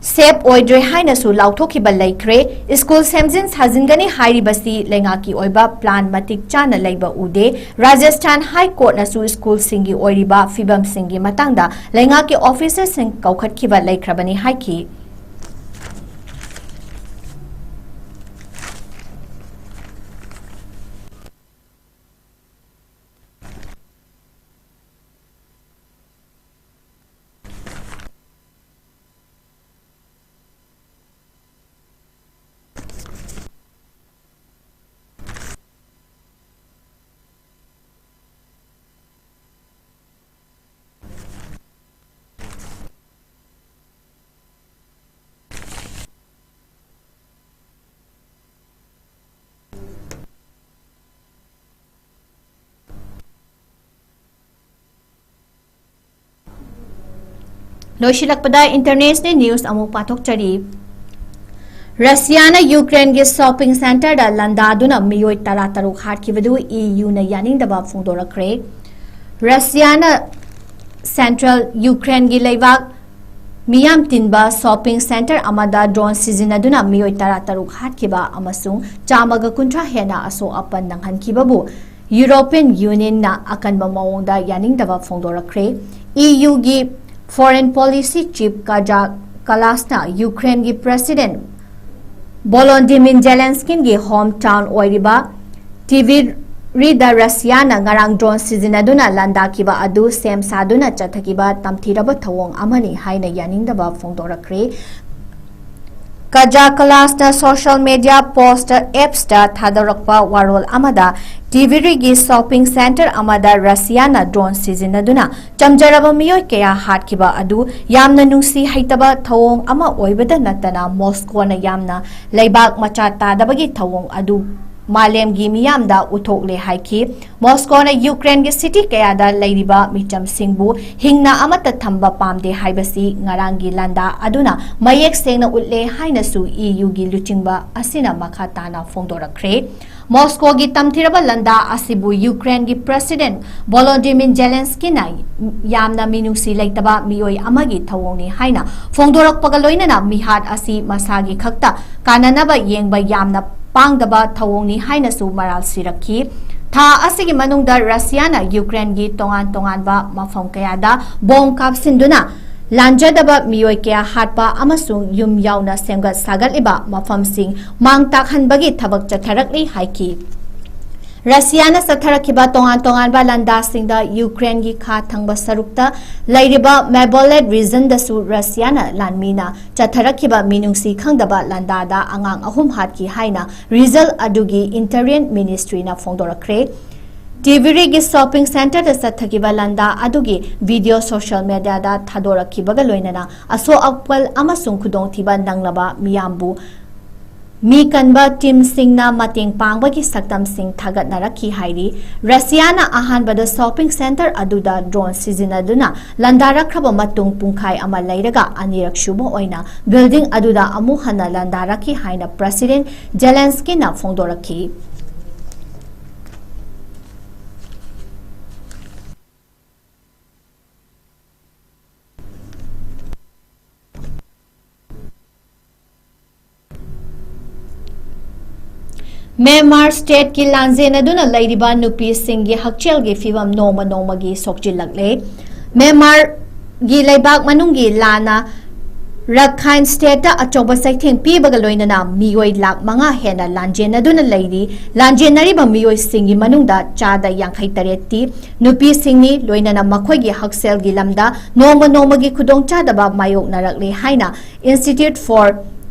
ꯁꯦꯞ ꯑꯣꯏꯗ꯭ꯔꯦ ꯍꯥꯏꯅꯁꯨ ꯂꯥꯎꯊꯣꯛꯈꯤꯕ ꯂꯩꯈ꯭ꯔꯦ꯫ ꯁ꯭ꯀꯨꯜ ꯁꯦꯝꯖꯤꯟ ꯁꯥꯖꯤꯟꯒꯅꯤ ꯍꯥꯏꯔꯤꯕꯁꯤ ꯂꯩꯉꯥꯛꯀꯤ ꯑꯣꯏꯕ ꯄ꯭ꯂꯥꯟ ꯃꯇꯤꯛ ꯆꯥꯅ ꯂꯩꯕ ꯎꯗꯦ꯫ ꯔꯥꯖꯁꯊꯥꯟ ꯍꯥꯏ ꯀꯣꯔꯠꯅꯁꯨ ꯁ꯭ꯀꯨꯜꯁꯤꯡꯒꯤ ꯑꯣꯏꯔꯤꯕ ꯐꯤꯕꯝꯁꯤꯡꯒꯤ ꯃꯇꯥꯡꯗ ꯂꯩꯉꯥꯛꯀꯤ ꯑꯣꯐꯤꯁꯔꯁꯤꯡ ꯀꯧꯈꯠꯈꯤꯕ ꯂꯩꯈ꯭ꯔꯕꯅꯤ ꯍꯥꯏꯈꯤ꯫ ꯂꯣꯏꯁꯤꯜꯂꯛꯄꯗ international news ꯑꯃꯨꯛ ꯄꯥꯊꯣꯛꯆꯔꯤ꯫ ꯔꯁꯤꯌꯥꯅ ꯌꯨꯀ꯭ꯔꯦꯟꯒꯤ shopping centreꯗ ꯂꯥꯟꯗꯥꯗꯨꯅ ꯃꯤꯑꯣꯏ ꯇꯔꯥꯇꯔꯨꯛ ꯍꯥꯠꯈꯤꯕꯗꯨ ꯏ ꯌꯨꯅ ꯌꯥꯅꯤꯡꯗꯕ ꯐꯣꯡꯗꯣꯔꯛꯈ꯭ꯔꯦ꯫ ꯔꯁꯤꯌꯥꯅ central ꯌꯨꯀ꯭ꯔꯦꯟꯒꯤ ꯂꯩꯕꯥꯛ ꯃꯤꯌꯥꯝ ꯇꯤꯟꯕ shopping centre ꯑꯃꯗ drone ꯁꯤꯖꯤꯟꯅꯗꯨꯅ ꯃꯤꯑꯣꯏ ꯇꯔꯥꯇꯔꯨꯛ ꯍꯥꯠꯈꯤꯕ ꯑꯃꯁꯨꯡ ꯆꯥꯝꯃꯒ ꯀꯨꯟꯊ꯭ꯔꯥ ꯍꯦꯟꯅ ꯑꯁꯣꯛ ꯑꯄꯟ ꯅꯪꯍꯟꯈꯤꯕꯕꯨ European Unionꯅ ꯑꯀꯟꯕ ꯃꯑꯣꯡꯗ ꯌꯥꯅꯤꯡꯗꯕ ꯐꯣꯡꯗꯣꯔꯛꯈ꯭ꯔꯦ꯫ ꯏ ꯌꯨꯒꯤ foreign policy chief Kaja Kallasꯅ ꯌꯨꯀ꯭ꯔꯦꯟꯒꯤ president Volodymyr Zelenskyꯒꯤ home town ꯑꯣꯏꯔꯤꯕ ꯇꯤꯚꯤꯔꯤꯗ ꯔꯁꯤꯌꯥꯅ ꯉꯔꯥꯡ drone ꯁꯤꯖꯤꯟꯅꯗꯨꯅ ꯂꯥꯟꯗꯥꯈꯤꯕ ꯑꯗꯨ ꯁꯦꯝ ꯁꯥꯗꯨꯅ ꯆꯠꯊꯈꯤꯕ ꯇꯝꯊꯤꯔꯕ ꯊꯧꯑꯣꯡ ꯑꯃꯅꯤ ꯍꯥꯏꯅ ꯌꯥꯅꯤꯡꯗꯕ ꯐꯣꯡꯗꯣꯔꯛꯈ꯭ꯔꯦ꯫ Kaja Kallasꯅ social media post appsꯇ ꯊꯥꯗꯣꯔꯛꯄ ꯋꯥꯔꯣꯜ ꯑꯃꯗ ꯇꯤꯚꯤꯔꯤꯒꯤ shopping centre ꯑꯃꯗ ꯔꯁꯤꯌꯥꯅ drone ꯁꯤꯖꯤꯟꯅꯗꯨꯅ ꯆꯝꯖꯔꯕ ꯃꯤꯑꯣꯏ ꯀꯌꯥ ꯍꯥꯠꯈꯤꯕ ꯑꯗꯨ ꯌꯥꯝꯅ ꯅꯨꯡꯁꯤ ꯍꯩꯇꯕ ꯊꯧꯑꯣꯡ ꯑꯃ ꯑꯣꯏꯕꯗ ꯅꯠꯇꯅ ꯃꯣꯁꯀꯣꯅ ꯌꯥꯝꯅ ꯂꯩꯕꯥꯛ ꯃꯆꯥ ꯇꯥꯗꯕꯒꯤ ꯊꯧꯑꯣꯡ ꯑꯗꯨ ꯃꯥꯂꯦꯝꯒꯤ ꯃꯤꯌꯥꯝꯗ ꯎꯠꯊꯣꯛꯂꯦ ꯍꯥꯏꯈꯤ꯫ ꯃꯣꯁꯀꯣꯅ ꯌꯨꯀ꯭ꯔꯦꯟꯒꯤ city ꯀꯌꯥꯗ ꯂꯩꯔꯤꯕ ꯃꯤꯆꯝꯁꯤꯡꯕꯨ ꯍꯤꯡꯅ ꯑꯃꯠꯇ ꯊꯝꯕ ꯄꯥꯝꯗꯦ ꯍꯥꯏꯕꯁꯤ ꯉꯔꯥꯡꯒꯤ ꯂꯥꯟꯗꯥ ꯑꯗꯨꯅ ꯃꯌꯦꯛ ꯁꯦꯡꯅ ꯎꯠꯂꯦ ꯍꯥꯏꯅꯁꯨ ꯏ ꯌꯨꯒꯤ ꯂꯨꯆꯤꯡꯕ ꯑꯁꯤꯅ ꯃꯈꯥ ꯇꯥꯅ ꯐꯣꯡꯗꯣꯔꯛꯈ꯭ꯔꯦ꯫ ꯃꯣꯁꯀꯣꯒꯤ ꯇꯝꯊꯤꯔꯕ ꯂꯥꯟꯗꯥ ꯑꯁꯤꯕꯨ ꯌꯨꯀ꯭ꯔꯦꯟꯒꯤ president Volodymyr Zelenskyꯅ ꯌꯥꯝꯅ ꯃꯤꯅꯨꯡꯁꯤ ꯂꯩꯇꯕ ꯃꯤꯑꯣꯏ ꯑꯃꯒꯤ ꯊꯧꯑꯣꯡꯅꯤ ꯍꯥꯏꯅ ꯐꯣꯡꯗꯣꯔꯛꯄꯒ ꯂꯣꯏꯅꯅ ꯃꯤꯍꯥꯠ ꯑꯁꯤ ꯃꯁꯥꯒꯤ ꯈꯛꯇ ꯀꯥꯟꯅꯅꯕ ꯌꯦꯡꯕ ꯌꯥꯝꯅ ꯄꯥꯡꯗꯕ ꯊꯧꯑꯣꯡꯅꯤ ꯍꯥꯏꯅꯁꯨ ꯃꯔꯥꯜ ꯁꯤꯔꯛꯈꯤ꯫ ꯊꯥ ꯑꯁꯤꯒꯤ ꯃꯅꯨꯡꯗ ꯔꯁꯤꯌꯥꯅ ꯌꯨꯀ꯭ꯔꯦꯟꯒꯤ ꯇꯣꯉꯥꯟ ꯇꯣꯉꯥꯟꯕ ꯃꯐꯝ ꯀꯌꯥꯗ bomb ꯀꯥꯞꯁꯤꯟꯗꯨꯅ ꯂꯥꯟꯖꯗꯕ ꯃꯤꯑꯣꯏ ꯀꯌꯥ ꯍꯥꯠꯄ ꯑꯃꯁꯨꯡ ꯌꯨꯝ ꯌꯥꯎꯅ ꯁꯦꯝꯒꯠ ꯁꯥꯒꯠꯂꯤꯕ ꯃꯐꯝꯁꯤꯡ ꯃꯥꯡ ꯇꯥꯛꯍꯟꯕꯒꯤ ꯊꯕꯛ ꯆꯠꯊꯔꯛꯂꯤ ꯍꯥꯏꯈꯤ꯫ ꯔꯁꯤꯌꯥꯅ ꯆꯠꯊꯔꯛꯈꯤꯕ ꯇꯣꯉꯥꯟ ꯇꯣꯉꯥꯟꯕ ꯂꯥꯟꯗꯥꯁꯤꯡꯗ ꯌꯨꯀ꯭ꯔꯦꯟꯒꯤ ꯈꯥ ꯊꯪꯕ ꯁꯔꯨꯛꯇ ꯂꯩꯔꯤꯕ Mykolaiv regionꯗꯁꯨ ꯔꯁꯤꯌꯥꯅ ꯂꯥꯟꯃꯤꯅ ꯆꯠꯊꯔꯛꯈꯤꯕ ꯃꯤꯅꯨꯡꯁꯤ ꯈꯪꯗꯕ ꯂꯥꯟꯗꯥꯗ ꯑꯉꯥꯡ ꯑꯍꯨꯝ ꯍꯥꯠꯈꯤ ꯍꯥꯏꯅ result ꯑꯗꯨꯒꯤ Interior Ministryꯅ ꯐꯣꯡꯗꯣꯔꯛꯈ꯭ꯔꯦ꯫ ꯇꯤꯚꯤꯔꯤꯒꯤ shopping centreꯗ ꯆꯠꯊꯈꯤꯕ ꯂꯥꯟꯗꯥ ꯑꯗꯨꯒꯤ video social mediaꯗ ꯊꯥꯗꯣꯔꯛꯈꯤꯕꯒ ꯂꯣꯏꯅꯅ ꯑꯁꯣꯛ ꯑꯄꯜ ꯑꯃꯁꯨꯡ ꯈꯨꯗꯣꯡꯊꯤꯕ ꯅꯪꯂꯕ ꯃꯤꯌꯥꯝꯕꯨ ꯃꯤ ꯀꯟꯕ ꯇꯤꯝꯁꯤꯡꯅ ꯃꯇꯦꯡ ꯄꯥꯡꯕꯒꯤ ꯁꯛꯇꯝꯁꯤꯡ ꯊꯥꯒꯠꯅꯔꯛꯈꯤ ꯍꯥꯏꯔꯤ꯫ ꯔꯁꯤꯌꯥꯅ ꯑꯍꯥꯟꯕꯗ ꯁꯣꯄꯤꯡ ꯁꯦꯟꯇꯔ ꯑꯗꯨꯗ ꯗ꯭ꯔꯣꯟ ꯁꯤꯖꯤꯟꯅꯗꯨꯅ ꯂꯥꯟꯗꯥꯔꯛꯈ꯭ꯔꯕ ꯃꯇꯨꯡ ꯄꯨꯡꯈꯥꯏ ꯑꯃ ꯂꯩꯔꯒ ꯑꯅꯤꯔꯛ ꯁꯨꯕ ꯑꯣꯏꯅ ꯕꯤꯜꯗꯤꯡ ꯑꯗꯨꯗ ꯑꯃꯨꯛ ꯍꯟꯅ ꯂꯥꯟꯗꯥꯔꯛꯈꯤ ꯍꯥꯏꯅ ꯄ꯭ꯔꯁꯤꯗꯦꯟꯠ ꯖꯦꯂꯦꯟꯁꯀꯤꯅ ꯐꯣꯡꯗꯣꯔꯛꯈꯤ꯫ ꯃ꯭ꯌꯥꯟꯃꯥꯔ ꯁ꯭ꯇꯦꯠꯀꯤ ꯂꯥꯟꯖꯦꯟꯅꯗꯨꯅ ꯂꯩꯔꯤꯕ ꯅꯨꯄꯤꯁꯤꯡꯒꯤ ꯍꯛꯁꯦꯜꯒꯤ ꯐꯤꯕꯝ ꯅꯣꯡꯃ ꯅꯣꯡꯃꯒꯤ ꯁꯣꯛꯆꯤꯜꯂꯛꯂꯦ꯫ ꯃ꯭ꯌꯥꯟꯃꯥꯔꯒꯤ ꯂꯩꯕꯥꯛ ꯃꯅꯨꯡꯒꯤ ꯂꯥꯟꯅ ꯔꯈꯥꯏꯟ ꯁ꯭ꯇꯦꯠꯇ ꯑꯆꯧꯕ ꯆꯩꯊꯦꯡ ꯄꯤꯕꯒ ꯂꯣꯏꯅꯅ ꯃꯤꯑꯣꯏ ꯂꯥꯈ ꯃꯉꯥ ꯍꯦꯟꯅ ꯂꯥꯟꯖꯦꯟꯅꯗꯨꯅ ꯂꯩꯔꯤ꯫ ꯂꯥꯟꯖꯦꯟꯅꯔꯤꯕ ꯃꯤꯑꯣꯏꯁꯤꯡꯒꯤ ꯃꯅꯨꯡꯗ ꯆꯥꯗ ꯌꯥꯡꯈꯩ ꯇꯔꯦꯠꯇꯤ ꯅꯨꯄꯤꯁꯤꯡꯅꯤ, ꯂꯣꯏꯅꯅ ꯃꯈꯣꯏꯒꯤ ꯍꯛꯁꯦꯜꯒꯤ ꯂꯝꯗ ꯅꯣꯡꯃ ꯅꯣꯡꯃꯒꯤ ꯈꯨꯗꯣꯡꯆꯥꯗꯕ ꯃꯥꯌꯣꯛꯅꯔꯛꯂꯦ ꯍꯥꯏꯅ Institute for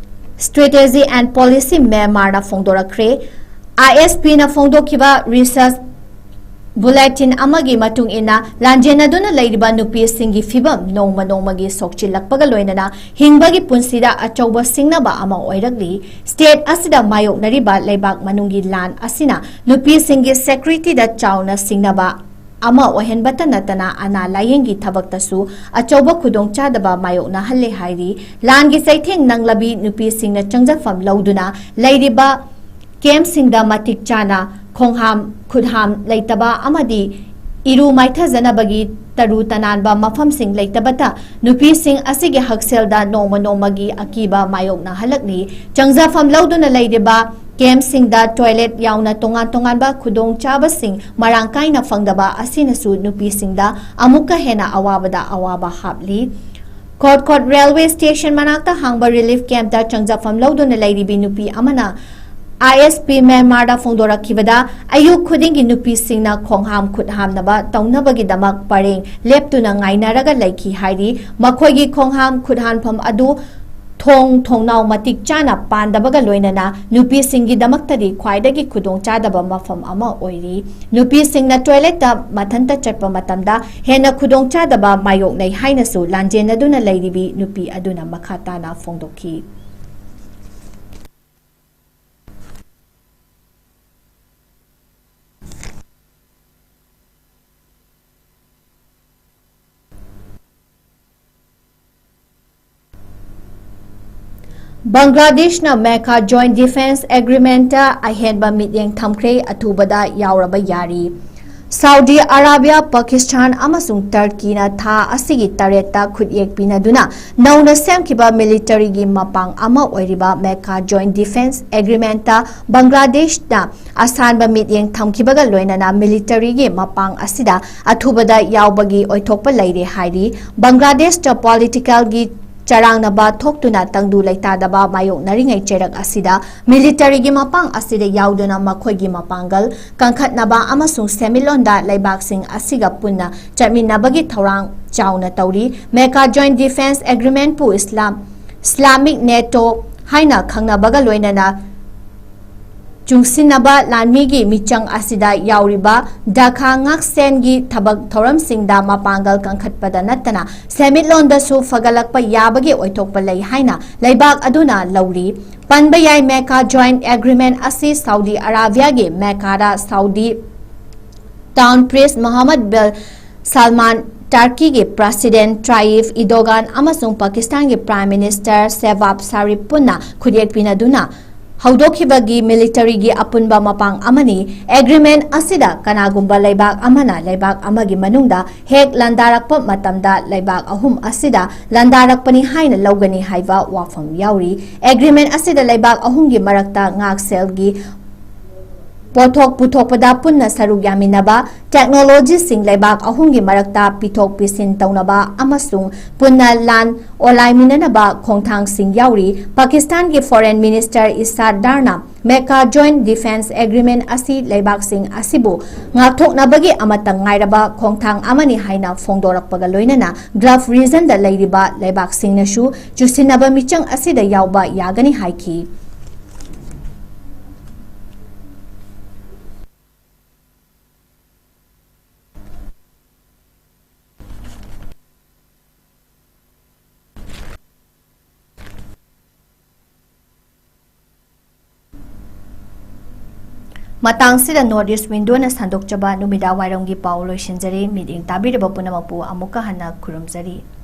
Strategy and Policy ꯃ꯭ꯌꯥꯟꯃꯥꯔꯅ ꯐꯣꯡꯗꯣꯔꯛꯈ꯭ꯔꯦ꯫ ꯑꯥꯏ ꯑꯦꯁ ꯄꯤꯅ ꯐꯣꯡꯗꯣꯛꯈꯤꯕ ꯔꯤꯁꯔꯆ ꯕꯨꯂꯦꯇꯤꯟ ꯑꯃꯒꯤ ꯃꯇꯨꯡ ꯏꯟꯅ, ꯂꯥꯟꯖꯦꯟꯅꯗꯨꯅ ꯂꯩꯔꯤꯕ ꯅꯨꯄꯤꯁꯤꯡꯒꯤ ꯐꯤꯕꯝ ꯅꯣꯡꯃ ꯅꯣꯡꯃꯒꯤ ꯁꯣꯛꯆꯤꯜꯂꯛꯄꯒ ꯂꯣꯏꯅꯅ ꯍꯤꯡꯕꯒꯤ ꯄꯨꯟꯁꯤꯗ ꯑꯆꯧꯕ ꯁꯤꯡꯅꯕ ꯑꯃ ꯑꯣꯏꯔꯛꯂꯤ꯫ ꯁ꯭ꯇꯦꯠ ꯑꯁꯤꯗ ꯃꯥꯌꯣꯛꯅꯔꯤꯕ ꯂꯩꯕꯥꯛ ꯃꯅꯨꯡꯒꯤ ꯂꯥꯟ ꯑꯁꯤꯅ ꯅꯨꯄꯤꯁꯤꯡꯒꯤ ꯁꯦꯀ꯭ꯌꯨꯔꯤꯇꯤꯗ ꯆꯥꯎꯅ ꯁꯤꯡꯅꯕ ꯑꯃ ꯑꯣꯏꯍꯟꯕꯇ ꯅꯠꯇꯅ ꯑꯅꯥ ꯂꯥꯌꯦꯡꯒꯤ ꯊꯕꯛꯇꯁꯨ ꯑꯆꯧꯕ ꯈꯨꯗꯣꯡꯆꯥꯗꯕ ꯃꯥꯌꯣꯛꯅꯍꯜꯂꯦ ꯍꯥꯏꯔꯤ꯫ ꯂꯥꯟꯒꯤ ꯆꯩꯊꯦꯡ ꯅꯪꯂꯕꯤ ꯅꯨꯄꯤꯁꯤꯡꯅ ꯆꯪꯖꯐꯝ ꯂꯧꯗꯨꯅ ꯂꯩꯔꯤꯕ ꯀꯦꯝꯞꯁꯤꯡꯗ ꯃꯇꯤꯛ ꯆꯥꯅ ꯈꯣꯡꯍꯥꯝ ꯈꯨꯠꯍꯥꯝ ꯂꯩꯇꯕ ꯑꯃꯗꯤ ꯏꯔꯨ ꯃꯥꯏꯊꯖꯅꯕꯒꯤ ꯇꯔꯨ ꯇꯅꯥꯟꯕ ꯃꯐꯝꯁꯤꯡ ꯂꯩꯇꯕꯇ ꯅꯨꯄꯤꯁꯤꯡ ꯑꯁꯤꯒꯤ ꯍꯛꯁꯦꯜꯗ ꯅꯣꯡꯃ ꯅꯣꯡꯃꯒꯤ ꯑꯀꯤꯕ ꯃꯥꯌꯣꯛꯅꯍꯜꯂꯛꯂꯤ꯫ ꯆꯪꯖꯐꯝ ꯂꯧꯗꯨꯅ ꯂꯩꯔꯤꯕ ꯀꯦꯝꯞꯁꯤꯡꯗ ꯇꯣꯏꯂꯦꯠ ꯌꯥꯎꯅ ꯇꯣꯉꯥꯟ ꯇꯣꯉꯥꯟꯕ ꯈꯨꯗꯣꯡꯆꯥꯕꯁꯤꯡ ꯃꯔꯥꯡ ꯀꯥꯏꯅ ꯐꯪꯗꯕ ꯑꯁꯤꯅꯁꯨ ꯅꯨꯄꯤꯁꯤꯡꯗ ꯑꯃꯨꯛꯀ ꯍꯦꯟꯅ ꯑꯋꯥꯕꯗ ꯑꯋꯥꯕ ꯍꯥꯞꯂꯤ꯫ ꯈꯣꯠ ꯈꯣꯠ ꯔꯦꯜꯋꯦ ꯁ꯭ꯇꯦꯁꯟ ꯃꯅꯥꯛꯇ ꯍꯥꯡꯕ ꯔꯤꯂꯤꯐ ꯀꯦꯝꯞꯇ ꯆꯪꯖꯐꯝ ꯂꯧꯗꯨꯅ ꯂꯩꯔꯤꯕꯤ ꯅꯨꯄꯤ ꯑꯃꯅ ꯑꯥꯏ ꯑꯦꯁ ꯄꯤ ꯃ꯭ꯌꯥꯟꯃꯥꯔꯗ ꯐꯣꯡꯗꯣꯔꯛꯈꯤꯕꯗ, ꯑꯌꯨꯛ ꯈꯨꯗꯤꯡꯒꯤ ꯅꯨꯄꯤꯁꯤꯡꯅ ꯈꯣꯡꯍꯥꯝ ꯈꯨꯠꯍꯥꯝꯅꯕ ꯇꯧꯅꯕꯒꯤꯗꯃꯛ ꯄꯔꯦꯡ ꯂꯦꯞꯇꯨꯅ ꯉꯥꯏꯅꯔꯒ ꯂꯩꯈꯤ ꯍꯥꯏꯔꯤ꯫ ꯃꯈꯣꯏꯒꯤ ꯈꯣꯡꯍꯥꯝ ꯈꯨꯠꯍꯥꯝꯐꯝ ꯑꯗꯨ ꯊꯣꯡ ꯊꯣꯡꯅꯥꯎ ꯃꯇꯤꯛ ꯆꯥꯅ ꯄꯥꯟꯗꯕꯒ ꯂꯣꯏꯅꯅ ꯅꯨꯄꯤꯁꯤꯡꯒꯤꯗꯃꯛꯇꯗꯤ ꯈ꯭ꯋꯥꯏꯗꯒꯤ ꯈꯨꯗꯣꯡꯆꯥꯗꯕ ꯃꯐꯝ ꯑꯃ ꯑꯣꯏꯔꯤ꯫ ꯅꯨꯄꯤꯁꯤꯡꯅ ꯇꯣꯏꯂꯦꯠꯇ ꯃꯊꯟꯇ ꯆꯠꯄ ꯃꯇꯝꯗ ꯍꯦꯟꯅ ꯈꯨꯗꯣꯡꯆꯥꯗꯕ ꯃꯥꯌꯣꯛꯅꯩ ꯍꯥꯏꯅꯁꯨ ꯂꯥꯟꯖꯦꯟꯅꯗꯨꯅ ꯂꯩꯔꯤꯕꯤ ꯅꯨꯄꯤ ꯑꯗꯨꯅ ꯃꯈꯥ ꯇꯥꯅ ꯐꯣꯡꯗꯣꯛꯈꯤ꯫ ꯕꯪꯒ꯭ꯂꯥꯗꯦꯁꯅ ꯃꯦꯀꯥ Joint Defence Agreement ꯑꯍꯦꯟꯕ ꯃꯤꯠꯌꯦꯡ ꯊꯝꯈ꯭ꯔꯦ, ꯑꯊꯨꯕꯗ ꯌꯥꯎꯔꯕ ꯌꯥꯔꯤ꯫ ꯁꯥꯎꯗꯤ ꯑꯔꯥꯕꯤꯌꯥ, ꯄꯥꯀꯤꯁꯇꯥꯟ ꯑꯃꯁꯨꯡ ꯇꯔꯀꯤꯅ ꯊꯥ ꯑꯁꯤꯒꯤ ꯇꯔꯦꯠꯇ ꯈꯨꯠꯌꯦꯛ ꯄꯤꯅꯗꯨꯅ ꯅꯧꯅ ꯁꯦꯝꯈꯤꯕ ꯃꯤꯂꯤꯇꯔꯤꯒꯤ ꯃꯄꯥꯡ ꯑꯃ ꯑꯣꯏꯔꯤꯕ ꯃꯦꯀꯥ Joint Defence Agreement ꯕꯪꯒ꯭ꯂꯥꯗꯦꯁꯅ ꯑꯁꯥꯟꯕ ꯃꯤꯠꯌꯦꯡ ꯊꯝꯈꯤꯕꯒ ꯂꯣꯏꯅꯅ ꯃꯤꯂꯤꯇꯔꯤꯒꯤ ꯃꯄꯥꯡ ꯑꯁꯤꯗ ꯑꯊꯨꯕꯗ ꯌꯥꯎꯕꯒꯤ ꯑꯣꯏꯊꯣꯛꯄ ꯂꯩꯔꯦ ꯍꯥꯏꯔꯤ꯫ ꯕꯪꯒ꯭ꯂꯥꯗꯦꯁꯇ ꯄꯣꯂꯤꯇꯤꯀꯦꯜꯒꯤ ꯆꯔꯥꯡꯅꯕ ꯊꯣꯛꯇꯨꯅ ꯇꯪꯗꯨ ꯂꯩꯇꯥꯗꯕ ꯃꯥꯌꯣꯛꯅꯔꯤꯉꯩ ꯆꯩꯔꯛ ꯑꯁꯤꯗ ꯃꯤꯂꯤꯇꯔꯤꯒꯤ ꯃꯄꯥꯡ ꯑꯁꯤꯗ ꯌꯥꯎꯗꯨꯅ ꯃꯈꯣꯏꯒꯤ ꯃꯄꯥꯡꯒꯜ ꯀꯟꯈꯠꯅꯕ ꯑꯃꯁꯨꯡ ꯁꯦꯟꯃꯤꯠꯂꯣꯟꯗ ꯂꯩꯕꯥꯛꯁꯤꯡ ꯑꯁꯤꯒ ꯄꯨꯟꯅ ꯆꯠꯃꯤꯟꯅꯕꯒꯤ ꯊꯧꯔꯥꯡ ꯆꯥꯎꯅ ꯇꯧꯔꯤ꯫ ꯃꯦꯀꯥ Joint Defence Agreement ꯄꯨ ꯏꯁꯂꯥꯝ, ꯏꯁꯂꯥꯃꯤꯛ ꯅꯦꯇꯣ ꯍꯥꯏꯅ ꯈꯪꯅꯕꯒ ꯂꯣꯏꯅꯅ ꯆꯨꯡꯁꯤꯟꯅꯕ ꯂꯥꯟꯃꯤꯒꯤ ꯃꯤꯆꯪ ꯑꯁꯤꯗ ꯌꯥꯎꯔꯤꯕ ꯗꯈꯥ ꯉꯥꯛꯁꯦꯟꯒꯤ ꯊꯕꯛ ꯊꯧꯔꯝꯁꯤꯡꯗ ꯃꯄꯥꯡꯒꯜ ꯀꯟꯈꯠꯄꯗ ꯅꯠꯇꯅ ꯁꯦꯟꯃꯤꯠꯂꯣꯟꯗꯁꯨ ꯐꯒꯠꯂꯛꯄ ꯌꯥꯕꯒꯤ ꯑꯣꯏꯊꯣꯛꯄ ꯂꯩ ꯍꯥꯏꯅ ꯂꯩꯕꯥꯛ ꯑꯗꯨꯅ ꯂꯧꯔꯤ꯫ ꯄꯟꯕ ꯌꯥꯏ, ꯃꯦꯀꯥ Joint Agreement ꯑꯁꯤ ꯁꯥꯎꯗꯤ ꯑꯔꯥꯕꯤꯌꯥꯒꯤ ꯃꯦꯀꯥꯗ Saudi Crown Prince Mohammed bin Salman, ꯇꯔꯀꯤꯒꯤ ꯄ꯭ꯔꯁꯤꯗꯦꯟ ꯇꯥꯌꯤꯞ ꯏꯗꯣꯒꯥꯟ ꯑꯃꯁꯨꯡ ꯄꯥꯀꯤꯁꯇꯥꯟꯒꯤ ꯄ꯭ꯔꯥꯏꯝ ꯃꯤꯅꯤꯁꯇꯔ ꯁꯦꯍꯕꯥꯖ ꯁꯥꯔꯤꯐ ꯄꯨꯟꯅ ꯈꯨꯠꯌꯦꯛ ꯄꯤꯅꯗꯨꯅ ꯍꯧꯗꯣꯛꯈꯤꯕꯒꯤ ꯃꯤꯂꯤꯇꯔꯤꯒꯤ ꯑꯄꯨꯟꯕ ꯃꯄꯥꯡ ꯑꯃꯅꯤ꯫ ꯑꯦꯒ꯭ꯔꯤꯃꯦꯟ ꯑꯁꯤꯗ ꯀꯅꯥꯒꯨꯝꯕ ꯂꯩꯕꯥꯛ ꯑꯃꯅ ꯂꯩꯕꯥꯛ ꯑꯃꯒꯤ ꯃꯅꯨꯡꯗ ꯍꯦꯛ ꯂꯥꯟꯗꯥꯔꯛꯄ ꯃꯇꯝꯗ ꯂꯩꯕꯥꯛ ꯑꯍꯨꯝ ꯑꯁꯤꯗ ꯂꯥꯟꯗꯥꯔꯛꯄꯅꯤ ꯍꯥꯏꯅ ꯂꯧꯒꯅꯤ ꯍꯥꯏꯕ ꯋꯥꯐꯝ ꯌꯥꯎꯔꯤ꯫ ꯑꯦꯒ꯭ꯔꯤꯃꯦꯟ ꯑꯁꯤꯗ ꯂꯩꯕꯥꯛ ꯑꯍꯨꯝꯒꯤ ꯃꯔꯛꯇ ꯉꯥꯛꯁꯦꯜꯒꯤ ꯄꯣꯠꯊꯣꯛ ꯄꯨꯊꯣꯛꯄꯗ ꯄꯨꯟꯅ ꯁꯔꯨꯛ ꯌꯥꯃꯤꯟꯅꯕ, ꯇꯦꯛꯅꯣꯂꯣꯖꯤꯁꯤꯡ ꯂꯩꯕꯥꯛ ꯑꯍꯨꯝꯒꯤ ꯃꯔꯛꯇ ꯄꯤꯊꯣꯛ ꯄꯤꯁꯤꯟ ꯇꯧꯅꯕ ꯑꯃꯁꯨꯡ ꯄꯨꯟꯅ ꯂꯥꯟ ꯑꯣꯂꯥꯏꯃꯤꯟꯅꯅꯕ ꯈꯣꯡꯊꯥꯡꯁꯤꯡ ꯌꯥꯎꯔꯤ꯫ ꯄꯥꯀꯤꯁꯇꯥꯟꯒꯤ ꯐꯣꯔꯦꯟ ꯃꯤꯅꯤꯁꯇꯔ ꯏꯁꯥꯠ ꯗꯥꯔꯅ ꯃꯦꯀꯥ Joint Defence Agreement ꯑꯁꯤ ꯂꯩꯕꯥꯛꯁꯤꯡ ꯑꯁꯤꯕꯨ ꯉꯥꯛꯊꯣꯛꯅꯕꯒꯤ ꯑꯃꯠꯇ ꯉꯥꯏꯔꯕ ꯈꯣꯡꯊꯥꯡ ꯑꯃꯅꯤ ꯍꯥꯏꯅ ꯐꯣꯡꯗꯣꯔꯛꯄꯒ ꯂꯣꯏꯅꯅ Gulf regionꯗ ꯂꯩꯔꯤꯕ ꯂꯩꯕꯥꯛꯁꯤꯡꯅꯁꯨ ꯆꯨꯁꯤꯟꯅꯕ ꯃꯤꯆꯪ ꯑꯁꯤꯗ ꯌꯥꯎꯕ ꯌꯥꯒꯅꯤ ꯍꯥꯏꯈꯤ꯫ ꯃꯇꯥꯡꯁꯤꯗ North East Windowꯅ ꯁꯟꯗꯣꯛꯆꯕ ꯅꯨꯃꯤꯗꯥꯡ ꯋꯥꯏꯔꯝꯒꯤ ꯄꯥꯎ ꯂꯣꯏꯁꯤꯟꯖꯔꯤ꯫ ꯃꯤꯠꯌꯦꯡ ꯇꯥꯕꯤꯔꯤꯕ ꯄꯨꯝꯅꯃꯛꯄꯨ ꯑꯃꯨꯛꯀ ꯍꯟꯅ ꯈꯨꯔꯨꯝꯖꯔꯤ꯫